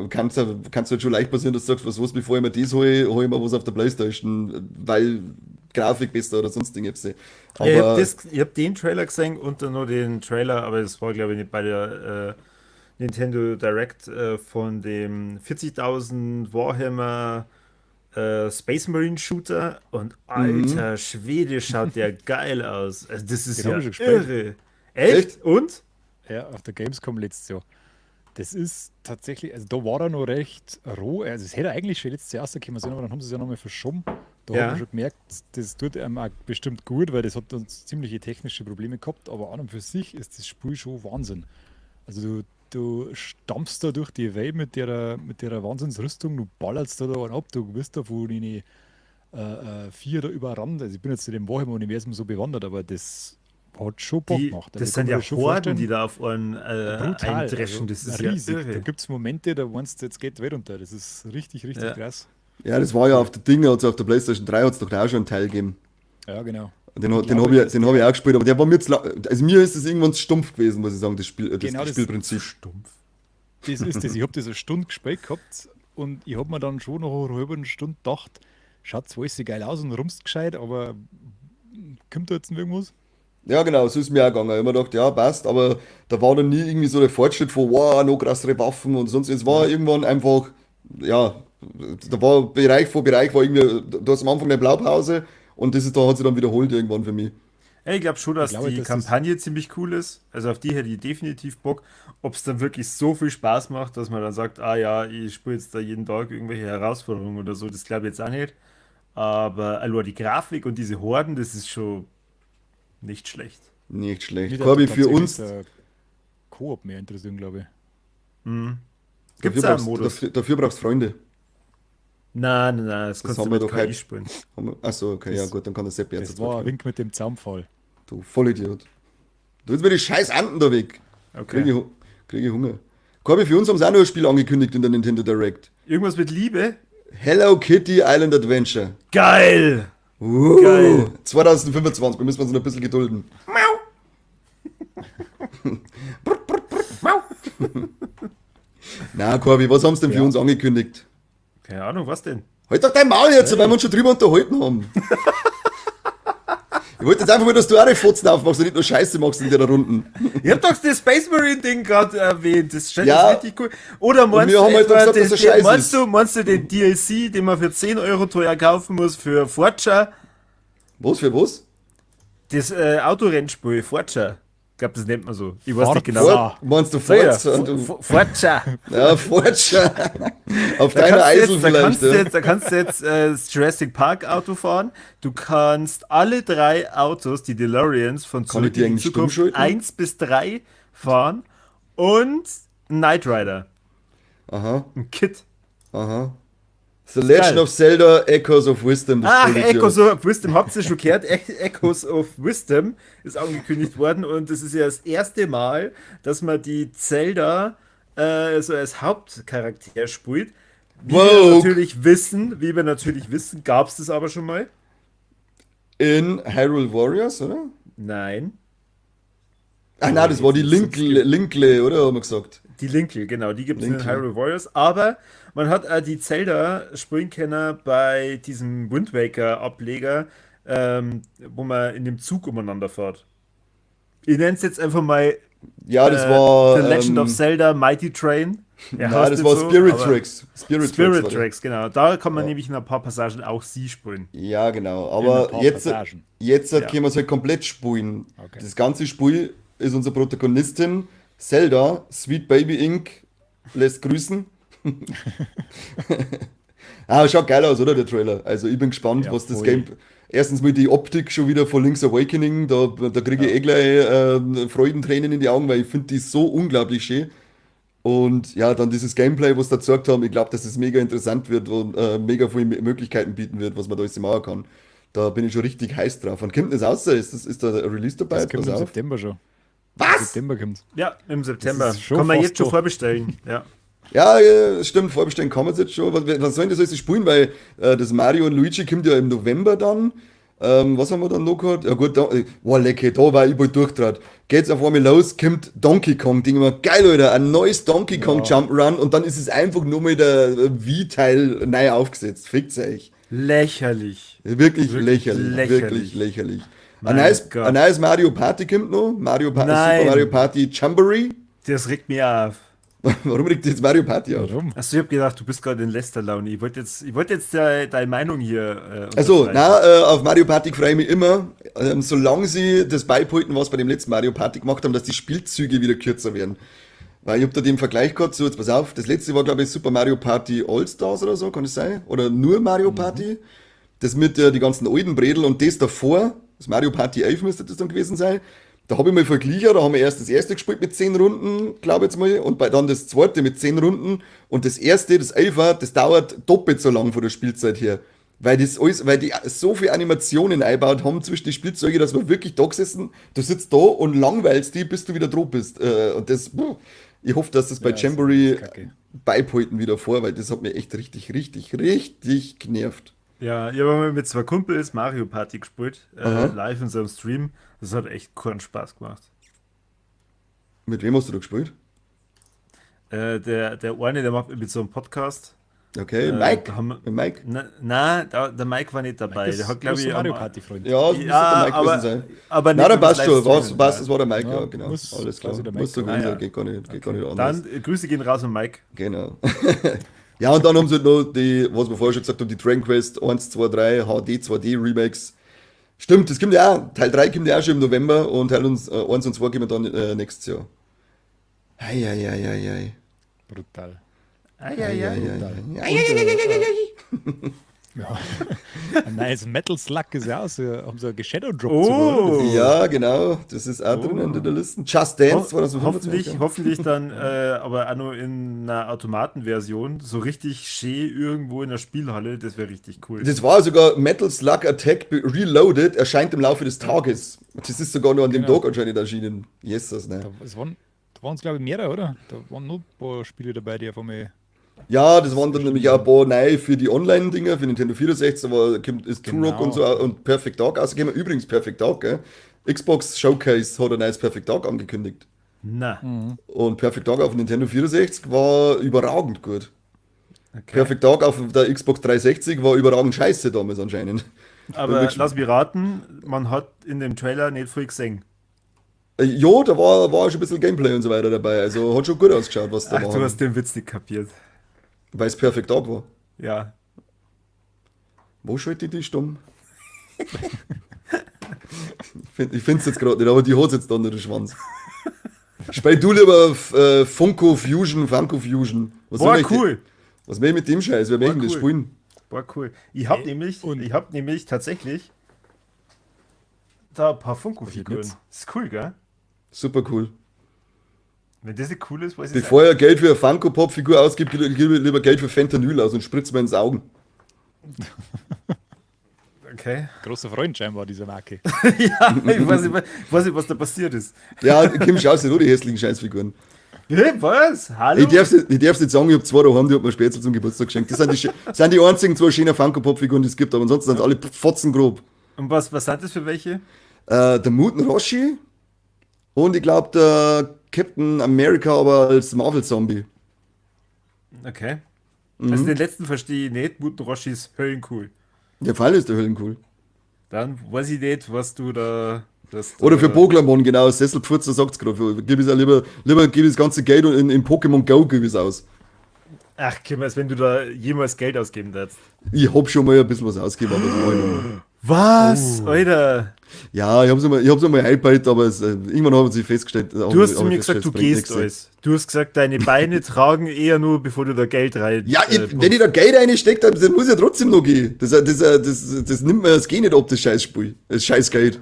kann's ja, kann's halt schon leicht passieren, dass du sagst, was, bevor ich mir das hole, hole ich mir was auf der PlayStation, weil Grafik besser oder sonst Dinge. Ja, ich habe Aber ich hab den Trailer gesehen und dann noch den Trailer, aber das war, glaube ich, nicht bei der Nintendo Direct von dem 40.000 Warhammer Space Marine Shooter. Und mhm. alter Schwede, schaut der geil aus. Also, das ist Den habe ja ich schon gespielt. irre. Echt? Echt? Und? Ja, auf der Gamescom letztes Jahr. Das ist tatsächlich, also da war er noch recht roh. Also es hätte eigentlich schon letztes Jahr rausgekommen sollen, aber dann haben sie es ja nochmal verschoben. Da hat man Ja. schon gemerkt, das tut einem auch bestimmt gut, weil das hat uns ziemliche technische Probleme gehabt, aber an und für sich ist das Spiel schon Wahnsinn. Also du stampfst da durch die Welt mit der Wahnsinnsrüstung, du ballerst da da einen ab, du wirst da von den vier da überrannt. Also ich bin jetzt zu dem Warhammer-Universum so bewandert, aber das hat schon Bock Die, gemacht. Also das ich kann sind mir ja das schon Horden, die vorstellen. da auf einen Brutal, eindreschen. also Das ist ja riesig. Da irre. gibt es Momente, da meinst du, jetzt geht die Welt unter. Das ist richtig, richtig Ja. krass. Ja, das war ja Cool. auf der Ding, also auf der PlayStation 3 hat es doch da auch schon einen Teil gegeben. Ja, genau. Den glaube, habe ich, dass den hab ich auch gespielt, aber der war mir zu lang. Also mir ist es irgendwann zu stumpf gewesen, muss ich sagen, das Spiel, das Genau das- Spielprinzip. Stumpf. Das ist das. Ich habe das eine Stunde gespielt gehabt und ich habe mir dann schon nach einer halben Stunde gedacht, schaut zwar alles so geil aus und rumst gescheit, aber kommt da jetzt irgendwas? Ja, genau, so ist mir auch gegangen. Ich hab mir gedacht, ja, passt, aber da war dann nie irgendwie so der Fortschritt von, wow, noch krassere Waffen und sonst. Es war irgendwann einfach, ja, da war Bereich vor Bereich, war irgendwie, du hast am Anfang eine Blaupause und das ist, da hat sich dann wiederholt irgendwann für mich. Ja, ich glaube schon, dass Ich glaube, die dass das- Kampagne ziemlich cool ist. Also auf die hätte ich definitiv Bock. Ob es dann wirklich so viel Spaß macht, dass man dann sagt, ah ja, ich spiele jetzt da jeden Tag irgendwelche Herausforderungen oder so, das glaube ich jetzt auch nicht. Aber allein die Grafik und diese Horden, das ist schon nicht schlecht. Nicht schlecht. Mich Corby, hat für tatsächlich uns, der Koop mehr interessieren, glaube ich. Gibt es dafür auch einen brauchst, Modus? dafür brauchst Freunde. Nein, nein, nein, das kannst haben du wir mit doch KI heute. spielen. Achso, okay, ja Das- gut, dann kann der Seppi jetzt Das war ein Wink mit dem Zaunpfahl. Du Vollidiot. Du willst mir die scheiß Enten da weg. Okay. Krieg ich Hunger. Corby, für uns haben sie auch noch ein Spiel angekündigt in der Nintendo Direct. Irgendwas mit Liebe? Hello Kitty Island Adventure. Geil! Geil. 2025, wir müssen uns noch ein bisschen gedulden. Mau. Mau. Na, Corby, was haben sie denn für Ja. uns angekündigt? Keine Ahnung, was denn? Halt doch dein Maul jetzt, weil wir uns schon drüber unterhalten haben. Ich wollte jetzt einfach mal, dass du auch die Fotzen aufmachst und nicht nur Scheiße machst in der Runden. Ich hab doch das Space Marine Ding gerade erwähnt. Das scheint Ja. ja richtig cool. Oder meinst wir du haben halt etwa doch gesagt, dass den, der Scheiß meinst ist. du, meinst du den DLC, den man für 10 Euro teuer kaufen muss für Forza? Was für was? Das Autorennspiel, Forza. Ich glaube, das nennt man so. Ich weiß Forza. nicht genau. Meinst du So, ja. Forza? Du, Forza. ja, Forza. Auf Da deiner kannst du Eisel jetzt, da vielleicht. kannst du Ja. jetzt, da kannst du jetzt das Jurassic Park Auto fahren. Du kannst alle drei Autos, die DeLoreans von Kann ich Zurück die in die eigentlich stumm Zukunft schalten? 1 bis 3 fahren und Knight Rider. Aha, Ein Kit. aha. The Legend Geil. of Zelda Echoes of Wisdom. das Ach, Vollidiot. Echoes of Wisdom, habt ihr schon gehört? Echoes of Wisdom ist angekündigt worden und es ist ja das erste Mal, dass man die Zelda so als Hauptcharakter spielt. Wie wir Woke. natürlich wissen, gab es das aber schon mal. In Hyrule Warriors, oder? Nein. Ach nein, das war die Linkle, Linkle, oder? Haben wir gesagt. Die Linkle, genau, die gibt es in Linkle. Hyrule Warriors. Aber man hat auch die Zelda spielen können bei diesem Wind Waker Ableger, wo man in dem Zug umeinander fährt. Ich nenne es jetzt einfach mal Ja, das war. The Legend of Zelda Mighty Train. Er Nein, heißt das nicht war so, Spirit aber Tracks. Spirit, Spirit Tracks war das. Tracks, genau. Da kann man nämlich in ein paar Passagen auch sie spielen. Ja, genau. In ein Aber paar jetzt, Passagen. jetzt Ja. können wir es halt komplett spulen. Okay. Das ganze Spiel ist unsere Protagonistin Zelda, Sweet Baby Inc. lässt grüßen. Ah, schaut geil aus, oder, der Trailer? Also ich bin gespannt, Ja, was das voll. Game. Erstens mal die Optik schon wieder von Link's Awakening, da kriege ich eh gleich Freudentränen in die Augen, weil ich finde die so unglaublich schön. Und ja, dann dieses Gameplay, was sie da gezeigt haben, ich glaube, dass es mega interessant wird und mega viele Möglichkeiten bieten wird, was man da alles machen kann. Da bin ich schon richtig heiß drauf. Und kommt das raus? Ist da ein Release dabei? Das Jetzt kommt pass im auf. September schon. Im Was? September kommt's. Ja, im September. Das ist schon Kann man fast jetzt schon da. vorbestellen. Ja. Ja, ja, stimmt, vorbestellen kann man es jetzt schon. Was soll denn das alles spielen? Weil das Mario und Luigi kommt ja im November dann. Was haben wir dann noch gehabt? Ja gut, da, boah, lecker, da war ich bald durchtrat. Geht's auf einmal los, kommt Donkey Kong. Ding immer, geil, Alter, ein neues Donkey Kong Ja. Jump'n'Run und dann ist es einfach nur mal der Wii-Teil neu aufgesetzt. Fickt's euch. Lächerlich. Wirklich, Wirklich lächerlich, lächerlich. wirklich lächerlich. Ein Mein neues, Gott. ein neues Mario Party kommt noch. Mario Nein. Super Mario Party Jamboree. Das regt mir auf. Warum regt dich jetzt Mario Party auf? Warum? Achso, ich hab gedacht, du bist gerade in Lästerlaune. Ich wollte jetzt deine Meinung hier. Also, unterstreichen. na, auf Mario Party freue ich mich immer. Solange sie das beibehalten, was bei dem letzten Mario Party gemacht haben, dass die Spielzüge wieder kürzer werden. Weil ich hab da den Vergleich gehabt, so jetzt pass auf, das letzte war, glaube ich, Super Mario Party All-Stars oder so, kann es sein? Oder nur Mario Party? Das mit die ganzen alten Bredel und das davor, das Mario Party 11 müsste das dann gewesen sein. Da habe ich mal verglichen, da haben wir erst das erste gespielt mit 10 Runden, glaube ich jetzt mal, und bei dann das zweite mit 10 Runden und das erste, das 11er, das dauert doppelt so lang von der Spielzeit her. Weil das alles, weil die so viel Animationen eingebaut haben zwischen die Spielzeuge, dass man wirklich da gesessen, du sitzt da und langweilst die, bis du wieder dran bist. Und das, puh, ich hoffe, dass das bei Ja, das Jamboree ist kacke. beibehalten wieder vor, weil das hat mir echt richtig, richtig, richtig genervt. Ja, ich habe mal mit zwei Kumpels Mario Party gespielt, live in so einem Stream. Das hat echt keinen Spaß gemacht. Mit wem hast du da gespielt? Der eine, der macht mit so einem Podcast. Okay, Mike. Mit Mike? Na, der Mike war nicht dabei. Der hat, glaube ich, Mario Party Freund. Ja, das muss der Mike aber, gewesen sein. Aber nicht. Nein, passt schon. Was, das war der Mike, ja, genau. Alles klar. Muss so gewesen sein, geht gar nicht anders. Dann Grüße gehen raus an Mike. Genau. Ja, und dann haben sie halt noch die, was wir vorher schon gesagt haben, die Dragon Quest 1, 2, 3 HD, 2D Remakes. Stimmt, das kommt ja auch. Teil 3 kommt ja auch schon im November und Teil 1 und 2 kommen dann nächstes Jahr. Ei, ei, ei, ei, ei. Brutal. Ei, ei, ei. Ei. Ja. Ein neues Metal Slug ist ja auch so, haben sie geshadowdroppt. Oh. Ja, genau. Das ist auch drinnen in der Liste. Just Dance 2025. Hoffentlich dann, aber auch nur in einer Automatenversion, so richtig schön irgendwo in der Spielhalle, das wäre richtig cool. Das war sogar Metal Slug Attack Reloaded, erscheint im Laufe des Tages. Das ist sogar nur an dem Tag anscheinend erschienen. Jesus, ne? Da waren es, glaube ich, mehrere, oder? Da waren noch ein paar Spiele dabei, die auf einmal. Ja, das waren dann nämlich auch ein paar neue für die Online-Dinger, für Nintendo 64, da war, ist Turok und so und Perfect Dark rausgekommen. Übrigens, Perfect Dark, gell? Xbox Showcase hat ein neues Perfect Dark angekündigt. Na. Und Perfect Dark auf Nintendo 64 war überragend gut. Perfect Dark auf der Xbox 360 war überragend scheiße damals anscheinend. Aber lass mich raten, man hat in dem Trailer nicht viel gesehen. Jo, da war schon ein bisschen Gameplay und so weiter dabei. Also hat schon gut ausgeschaut, was da Ach, war. Du hast den Witz nicht kapiert. Weil es Perfect Dark war. Ja. Wo schalte ich die stumm? Ich finde es jetzt gerade nicht, aber die hat jetzt dann den Schwanz. Spiel du lieber Funko Fusion, Funko Fusion. Was Boah, cool. Was will ich mit dem Scheiß? Wer möchte das spielen? Boah, cool. Ich hab nämlich tatsächlich da ein paar Funko-Figuren. Ist cool, gell? Super cool. Wenn das nicht cool ist, weiß ich. Bevor er Geld für eine Funko-Pop-Figur ausgibt, gib lieber Geld für Fentanyl aus und spritzt mir ins Augen. Okay. Großer Freund scheinbar dieser Marke. Ja, ich weiß nicht, was da passiert ist. Ja, Kim, schaust dir nur die hässlichen Scheißfiguren. Hey, was? Hallo? Ich darf's nicht sagen, ich hab zwei daheim, die hat mir später zum Geburtstag geschenkt. Das sind die einzigen zwei schönen Funko-Pop-Figuren, die es gibt, aber ansonsten sind alle fotzengrob. Und was sind das für welche? Der Muten Roshi und ich glaube der Captain America, aber als Marvel-Zombie. Okay. Also den letzten verstehe ich nicht. Muten Roshi ist höllencool. Der Fall ist der höllencool. Dann weiß ich nicht, was du da. Das Oder für Pokémon, genau. Sesselpfurzer sagt's gerade. Gib es ja lieber gib das ganze Geld und in Pokémon Go gib es aus. Ach, Kim, als wenn du da jemals Geld ausgeben darfst. Ich hab schon mal ein bisschen was ausgegeben, aber das mach ich nicht mehr. Was? Oh. Alter. Ja, ich hab's einmal eingebaut, aber irgendwann haben sie festgestellt. Du hast zu mir gesagt, du gehst alles. Du hast gesagt, deine Beine tragen eher nur, bevor du da Geld rein. Ja, wenn ich da Geld reinstecke, dann muss ich ja trotzdem noch gehen. Das nimmt mir das Gehen nicht ab, das Scheißspiel. Das Scheißgeld.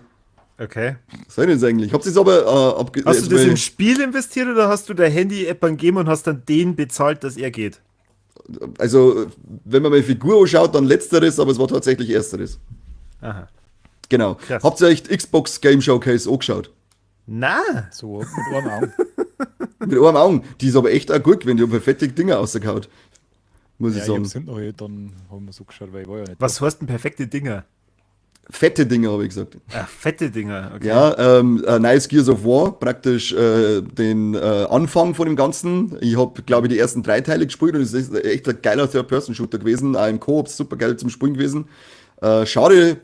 Okay. Was soll denn das eigentlich? Ich hab's jetzt aber Hast du das im Spiel investiert oder hast du der Handy-App gegeben und hast dann den bezahlt, dass er geht? Also, wenn man meine Figur anschaut, dann letzteres, aber es war tatsächlich ersteres. Aha. Genau. Krass. Habt ihr euch Xbox Game Showcase angeschaut? Na! So, mit einem Augen. Mit einem Augen. Die ist aber echt auch gut gewesen. Die haben fette Dinger rausgehauen. Muss ich Ja, ich sagen. hab's hinten noch, dann haben wir so geschaut, weil ich war ja nicht. Was heißt denn perfekte Dinger? Fette Dinger, habe ich gesagt. Ach, fette Dinger, okay. Ja, neues Gears of War, praktisch den Anfang von dem Ganzen. Ich habe, glaube ich, die ersten drei Teile gespielt und es ist echt ein geiler Third-Person-Shooter gewesen. Auch im Koop super geil zum Spielen gewesen. Schade,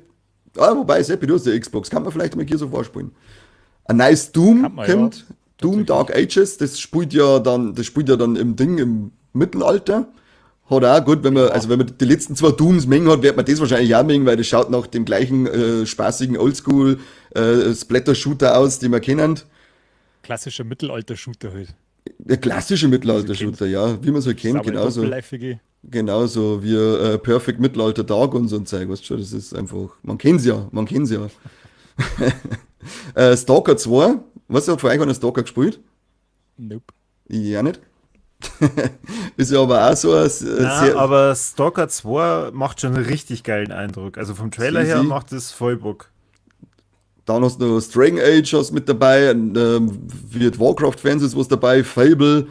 ah, wobei, Seppi, du hast ja Xbox, kann man vielleicht mal Gears of War spielen. Ein neues Doom Kann man, kommt. ja. Doom Dark Ages, das spielt ja dann im Ding, im Mittelalter. Hat auch gut, wenn man, also wenn man die letzten zwei Dooms mengen hat, wird man das wahrscheinlich auch mengen, weil das schaut nach dem gleichen spaßigen Oldschool Splatter-Shooter aus, den wir kennen. Klassischer Mittelalter-Shooter halt. Der klassische Mittelalter-Shooter, ja, wie man es halt kennt, Saubere genauso. Doppelläufige. Genauso wie Perfect Mittelalter Dark und so ein Zeug, weißt du schon, das ist einfach, man kennt's ja, man kennt's ja. Stalker 2, was hat vor euch einer Stalker gespielt? Nope. Ich auch nicht. Ist ja aber auch so ein Na, sehr, aber Stalker 2 macht schon einen richtig geilen Eindruck. Also vom Trailer Sie, her sie. macht es voll Bock. Dann hast du noch Dragon Age hast mit dabei, wird Warcraft-Fans ist was dabei, Fable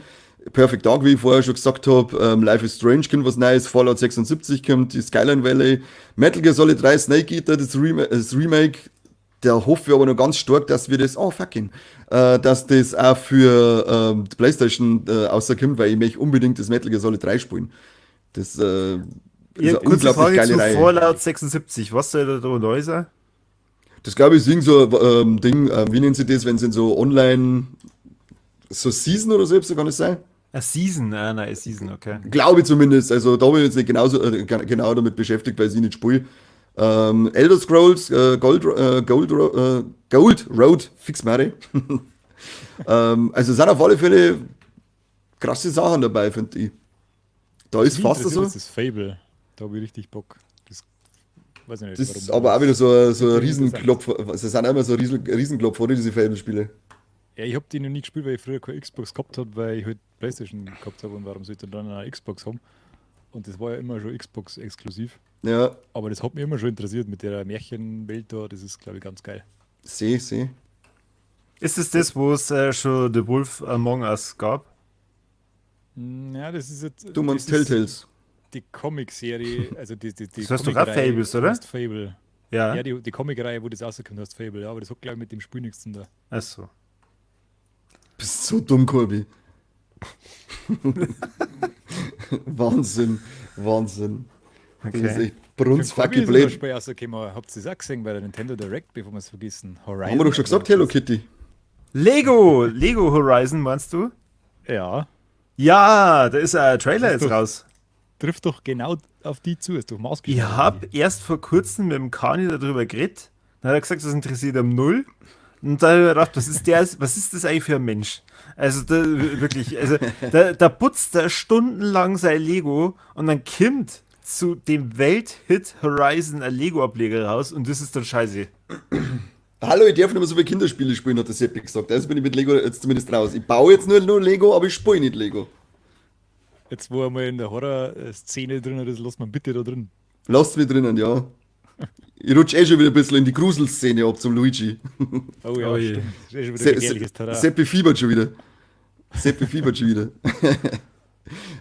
Perfect Dark, wie ich vorher schon gesagt habe, Life is Strange kommt was Neues, Fallout 76 kommt, die Skyline Valley, Metal Gear Solid 3, Snake Eater, das Remake, da hoffe ich aber noch ganz stark, dass wir das, oh fucking, dass das auch für die PlayStation rauskommt, weil ich möchte unbedingt das Metal Gear Solid 3 spielen. Das ist eine unglaublich Frage geile zu Reihe. Fallout 76. Was soll da neu sein? Das, glaube ich, ist irgend so Ding, wie nennen sie das, wenn sie in so online so Season oder so, kann das sein? A Season, ah, nein, a Season, okay. Glaube ich zumindest. Also da bin ich jetzt nicht genau damit beschäftigt, weil ich nicht spiele. Elder Scrolls, Gold Road, fix Mary. Also sind auf alle Fälle krasse Sachen dabei, finde ich. Da ist fast so. Das ist Fable. Da habe ich richtig Bock. Das weiß ich nicht. Das ist aber auch wieder so ein Riesenklopf. Das sind immer so Riesenklopf, oder diese Fable-Spiele. Ja, ich habe die noch nie gespielt, weil ich früher keine Xbox gehabt habe, weil ich halt PlayStation gehabt habe und warum sollte ich dann eine Xbox haben? Und das war ja immer schon Xbox exklusiv. Ja. Aber das hat mich immer schon interessiert mit der Märchenwelt da, das ist, glaube ich, ganz geil. Seh, seh. Ist es das, wo es schon The Wolf Among Us gab? Ja, das ist jetzt. Du meinst Telltales. Die Comic-Serie, also die Das heißt doch auch Fables, oder? Heißt Fable. Ja. Ja, die Comic-Reihe, wo das rauskommt, heißt Fable, ja, aber das hat, glaube ich, mit dem Spiel nichts zu tun. Ach so. Bist so dumm, Corby. Wahnsinn, Wahnsinn. Okay. Das ist echt brunzfucking blöd. Spiel rausgekommen. Habt ihr das auch gesehen bei der Nintendo Direct, bevor wir es vergessen? Horizon. Haben wir doch schon gesagt, Hello Kitty. Lego Horizon, meinst du? Ja. Ja, da ist ein Trailer jetzt raus. Trifft doch genau auf die zu, ist doch maßgeschneidert. Ich habe erst vor kurzem mit dem Kani darüber geredet. Dann hat er gesagt, das interessiert ihm null. Und da habe ich mir gedacht, was ist das eigentlich für ein Mensch? Also da, wirklich, also da putzt er stundenlang sein Lego und dann kommt zu dem Welthit Horizon ein Lego-Ableger raus und das ist dann scheiße. Hallo, ich darf nicht mehr so viele Kinderspiele spielen, hat der Seppi gesagt. Also bin ich mit Lego jetzt zumindest raus. Ich baue jetzt nur Lego, aber ich spiele nicht Lego. Jetzt, wo er mal in der Horror-Szene drin ist, lass mal bitte da drin. Lasst mich drinnen, ja. Ich rutsche eh schon wieder ein bisschen in die Gruselszene ab zum Luigi. Oh ja, oh stimmt. Das ist eh schon wieder gefährliches Terrain. Seppi fiebert schon wieder. Seppi fiebert schon wieder.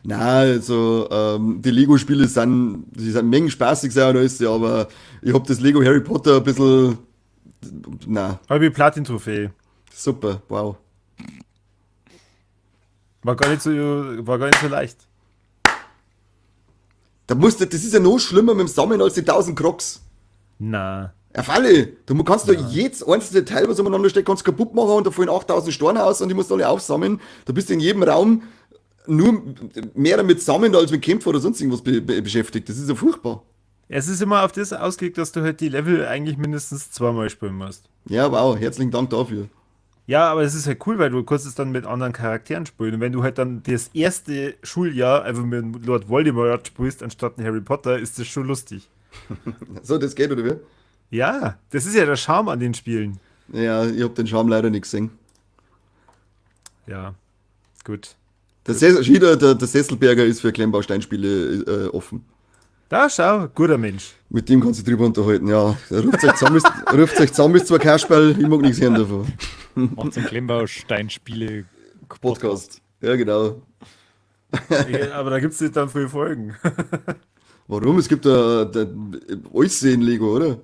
Nein, also die Lego-Spiele sind, die sind mengen spaßig sein und alles, aber ich hab das Lego Harry Potter ein bisschen. Nein. Hab ich Platin-Trophäe. Super, wow. War gar nicht so leicht. Da musst du, das ist ja noch schlimmer mit dem Sammeln als die 1000 Crocs. Na. Auf alle. Du kannst da jedes einzelne Teil, was umeinander steht, kannst kaputt machen und da fallen 8000 Steine aus und die musst du alle aufsammeln. Da bist du in jedem Raum nur mehr damit sammeln als mit Kämpfen oder sonst irgendwas beschäftigt. Das ist ja furchtbar. Es ist immer auf das ausgelegt, dass du halt die Level eigentlich mindestens zweimal spielen musst. Ja, wow. Herzlichen Dank dafür. Ja, aber es ist halt cool, weil du kannst es dann mit anderen Charakteren spielen. Und wenn du halt dann das erste Schuljahr einfach mit Lord Voldemort spielst, anstatt einen Harry Potter, ist das schon lustig. So, das geht, oder wie? Ja, das ist ja der Charme an den Spielen. Ja, ich hab den Charme leider nicht gesehen. Ja, gut. Der Sesselberger ist für Klemmbausteinspiele offen. Da, schau, guter Mensch. Mit dem kannst du drüber unterhalten, ja. Ruft euch zusammen, ist zwar Kasperl, ich mag nichts hören davon. Macht einen Klemmbausteinspiele-Podcast. Ja, genau. Ja, aber da gibt es nicht dann frühe Folgen. Warum? Es gibt da alles in Lego, oder?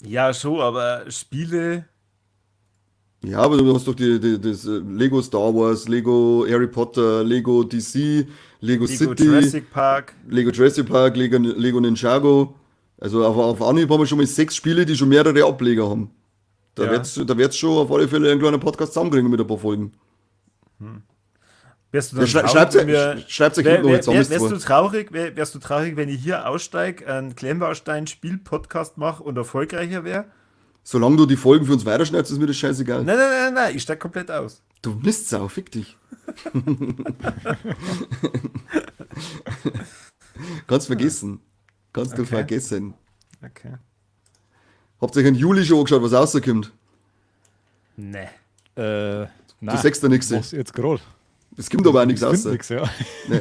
Ja, schon, aber Spiele. Ja, aber du hast doch das Lego Star Wars, Lego Harry Potter, Lego DC, Lego City, Jurassic Park, Lego Jurassic Park, Lego Ninjago. Also auf Anhieb haben wir schon mal 6 Spiele, die schon mehrere Ableger haben. Da ja. wird's schon auf alle Fälle einen kleinen Podcast zusammenkriegen mit ein paar Folgen. Hm. Wärst du dann ja, schreibt euch wärst du traurig, wenn ich hier aussteige, einen Klemmbaustein-Spiel-Podcast mache und erfolgreicher wäre? Solange du die Folgen für uns weiterschneidest, ist mir das scheißegal. Nein, ich steig komplett aus. Du Mistsau, fick dich. Kannst vergessen. Kannst du vergessen. Okay. Habt ihr euch im Juli schon angeschaut, was rauskommt? Nee. Du sagst da nichts. Was jetzt gerade? Es kommt aber auch nichts raus. Ja. Nee,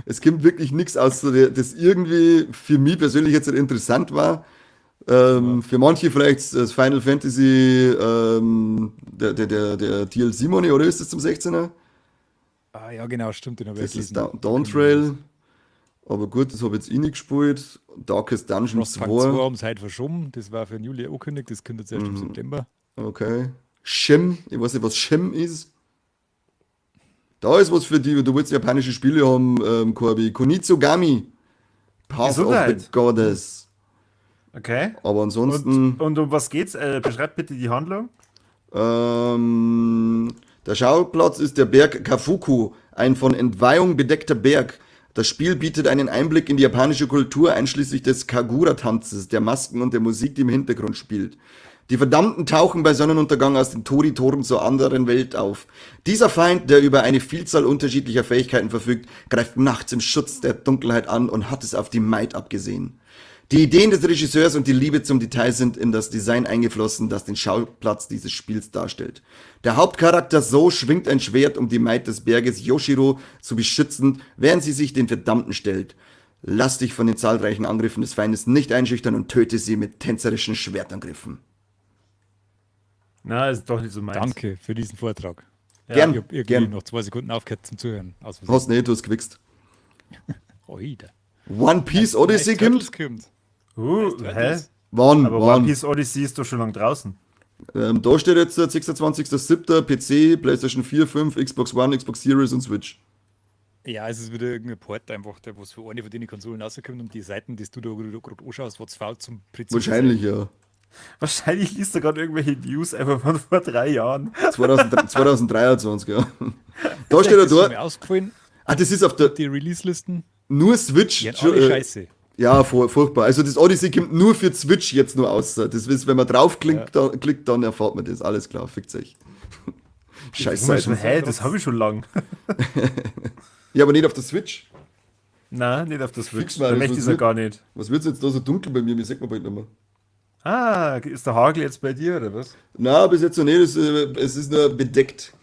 es kommt wirklich nichts aus, das irgendwie für mich persönlich jetzt interessant war. Ja. Für manche vielleicht das Final Fantasy, der DLC Money, oder ist das zum 16er? Ah ja, genau, stimmt, den habe ich Das ist gelesen. Dawntrail. Aber gut, das habe ich jetzt eh nicht gespielt. Darkest Dungeon Frostpunk 2 2. haben sie heute verschoben. Das war für den Juli angekündigt, das kommt jetzt erst im September. Okay. Shem, ich weiß nicht, was Shem ist. Da ist was für die, du willst japanische Spiele haben, Corby. Kunitsu-Gami. Path of the Gesundheit. Goddess. Okay. Aber ansonsten. Und um was geht's? Beschreib bitte die Handlung. Der Schauplatz ist der Berg Kafuku, ein von Entweihung bedeckter Berg. Das Spiel bietet einen Einblick in die japanische Kultur, einschließlich des Kagura-Tanzes, der Masken und der Musik, die im Hintergrund spielt. Die Verdammten tauchen bei Sonnenuntergang aus den Tori-Toren zur anderen Welt auf. Dieser Feind, der über eine Vielzahl unterschiedlicher Fähigkeiten verfügt, greift nachts im Schutz der Dunkelheit an und hat es auf die Maid abgesehen. Die Ideen des Regisseurs und die Liebe zum Detail sind in das Design eingeflossen, das den Schauplatz dieses Spiels darstellt. Der Hauptcharakter So schwingt ein Schwert, um die Maid des Berges Yoshiro zu beschützen, während sie sich den Verdammten stellt. Lass dich von den zahlreichen Angriffen des Feindes nicht einschüchtern und töte sie mit tänzerischen Schwertangriffen. Na, ist doch nicht so meins. Danke für diesen Vortrag. Gern, Ich habe irgendwie gern. noch 2 Sekunden aufgehört zum Zuhören. Aus Versehen. Hast nicht, du hast gewichst. Oida. One Piece Odyssey Nice Turtles kommt? kommt. Hä? Turtles. Wann? Aber Wann? One Piece Odyssey ist doch schon lange draußen. Da steht jetzt der 26.07. PC, PlayStation 4, 5, Xbox One, Xbox Series und Switch. Ja, es ist wieder irgendein Port einfach, der was für eine von den Konsolen rauskommt und die Seiten, die du da gerade anschaust, was faul zum Präzise. Wahrscheinlich, ja. Wahrscheinlich liest du gerade irgendwelche News einfach von vor 3 Jahren. 2000, 2023, ja. Da steht er Ist schon dort. mal ausgefallen, Ah, das ist auf der die Release-Listen. nur Switch. Die haben alle Scheiße. Ja, furchtbar. Also das Odyssey kommt nur für Switch jetzt nur aus. Das ist, wenn man draufklickt, dann erfahrt man das. Alles klar, fickt euch. Scheiß Guck mal schon, Seiten. hä, das habe ich schon lang. Ja, aber nicht auf der Switch. Nein, nicht auf der Switch. Fix mal, Da das möchte ich es ja wird- gar nicht. Was wird's jetzt da so dunkel bei mir? Mir sieht man bald nicht mehr. Ah, ist der Hagel jetzt bei dir oder was? Na, bis jetzt noch nicht. Es ist nur bedeckt.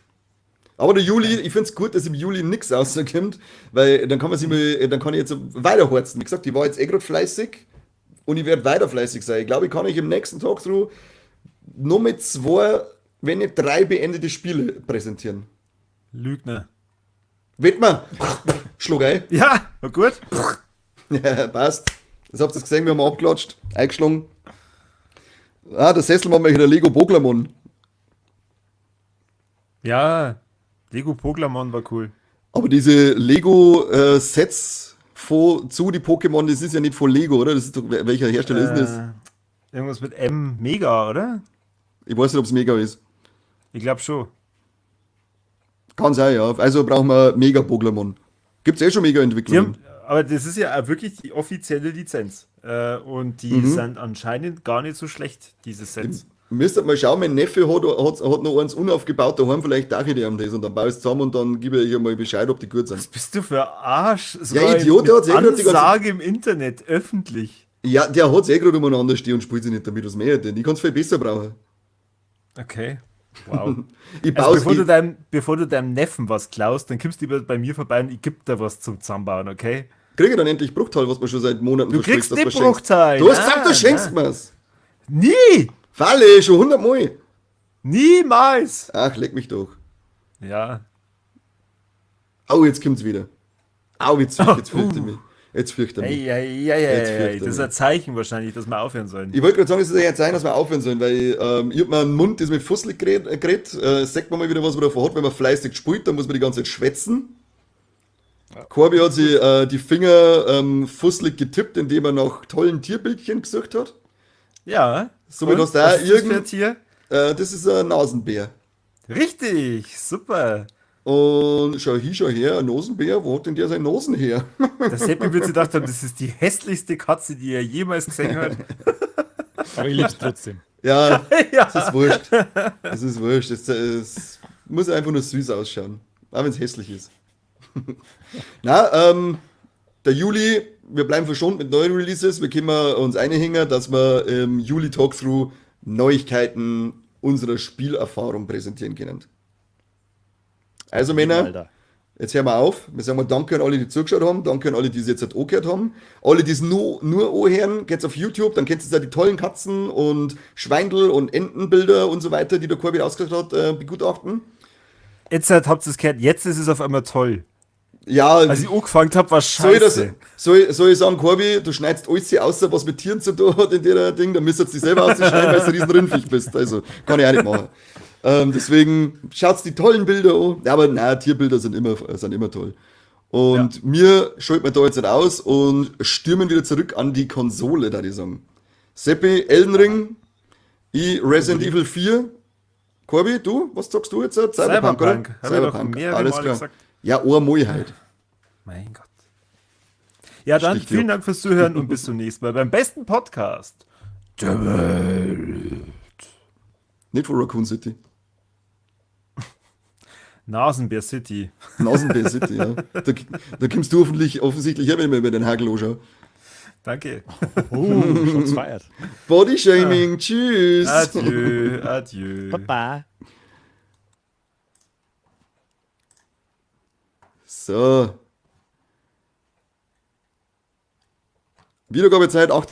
Aber der Juli, ich finde es gut, dass im Juli nichts rauskommt, weil dann kann man sich mal, dann kann ich jetzt weiterhorzen. Wie gesagt, ich war jetzt eh gerade fleißig und ich werde weiter fleißig sein. Ich glaube, ich kann euch im nächsten Talkthrough nur mit zwei, wenn nicht drei beendete Spiele präsentieren. Lügner. Weht man? Schlag ein. Ja, na gut. Ja, passt. Das habt ihr gesehen, wir haben abgeklatscht, eingeschlagen. Ah, der Sessel machen wir der Lego Boglamon. Ja, Lego Poglamon war cool. Aber diese Lego-Sets zu die Pokémon, das ist ja nicht von Lego, oder? Das ist doch, welcher Hersteller ist denn das? Irgendwas mit M, Mega, oder? Ich weiß nicht, ob es Mega ist. Ich glaube schon. Kann sein, ja. Also brauchen wir Mega Poglamon. Gibt es eh schon Die Mega-Entwicklungen. haben, aber das ist ja auch wirklich die offizielle Lizenz. Und die sind anscheinend gar nicht so schlecht, diese Sets. Müsst ihr mal schauen, mein Neffe hat noch eins unaufgebaut daheim, vielleicht darf ich dem das und dann baue ich es zusammen und dann gebe ich ihr mal Bescheid, ob die gut sind. Was bist du für Arsch? Sogar Idiot, der mit hat's eh grad die ganze- Ansage im Internet, öffentlich. Ja, der hat's eh gerade umeinander stehen und spielt sich nicht damit, was mehr denn. Ich kann's viel besser brauchen. Okay. Wow. Ich Also baue bevor du deinem Neffen was klaust, dann kommst du lieber bei mir vorbei und ich geb dir was zum Zusammenbauen, okay? Kriege ich dann endlich Bruchteil, was man schon seit Monaten Du kriegst dass den du schenkst. Bruchteil. Du hast Nein, gesagt, du schenkst nein. mir's. Nie! Falle, schon 100 Mal. Niemals! Ach, leck mich doch. Ja. Au, jetzt kommt's wieder. Au, jetzt fürchte ich mich. Jetzt fürchte ich mich. Ey, ey, ey, Jetzt ey, fürchte ey. Das ist mich. ein Zeichen wahrscheinlich, dass wir aufhören sollen. Ich wollte gerade sagen, es ist ja jetzt sein, dass wir aufhören sollen, weil ich hab mir einen Mund, das mit fusselig geredet. Sagt man mal wieder, was man davon hat, wenn man fleißig spielt, dann muss man die ganze Zeit schwätzen. Corby hat sich die Finger fusselig getippt, indem er nach tollen Tierbildchen gesucht hat. Ja. Somit Und? hast du auch Was ist das für ein irgend- Tier? Das ist ein Nasenbär. Richtig, super. Und schau hier, schau her, ein Nasenbär, wo hat denn der seine Nasen her? Der Seppi wird sich gedacht haben, das ist die hässlichste Katze, die er jemals gesehen hat. Aber ich lieb's trotzdem. Ja, Ja. das ist wurscht. Das ist wurscht. Es muss einfach nur süß ausschauen. Auch wenn es hässlich ist. Na, der Juli, wir bleiben verschont mit neuen Releases. Wir können uns einhängen, dass wir im Juli Talkthrough Neuigkeiten unserer Spielerfahrung präsentieren können. Also Männer, Alter. jetzt hören wir auf. Wir sagen mal Danke an alle, die zugeschaut haben. Danke an alle, die es jetzt angehört haben. Alle, die es nur anhören, geht's auf YouTube, dann könnt ihr da die tollen Katzen und Schweindel und Entenbilder und so weiter, die der Corby ausgesucht hat, begutachten. Jetzt habt ihr es gehört, jetzt ist es auf einmal toll. Ja, Als ich angefangen habe, war soll ich, scheiße. das, soll ich sagen, Corby, du schneidest alles außer was mit Tieren zu tun hat in der Ding, dann müsstest du dich selber ausschneiden, weil du ein riesen Rindviech bist. Also, kann ich auch nicht machen. Deswegen schaut's die tollen Bilder an. Ja, aber nein, Tierbilder sind immer toll. Und mir schalten wir da jetzt nicht aus und stürmen wieder zurück an die Konsole, da die sagen. Seppi, Elden Ring, ich Resident Evil 4. Corby, du, was sagst du jetzt? Cyberpunk, oder? Cyberpunk. Hab ich doch mehrere alles Male klar. gesagt. Ja, einmal halt. Mein Gott. Ja, dann Sticht vielen ab. Dank fürs Zuhören und bis zum nächsten Mal beim besten Podcast der Welt. Nicht von Raccoon City. Nasenbär City. Nasenbär City, ja. Da kommst du offensichtlich her, wenn ich mir über den Hagel anschaue. Danke. Oh, Shots fired. Bodyshaming, tschüss. Adieu, adieu. Baba. So. Wiedergabezeit 8.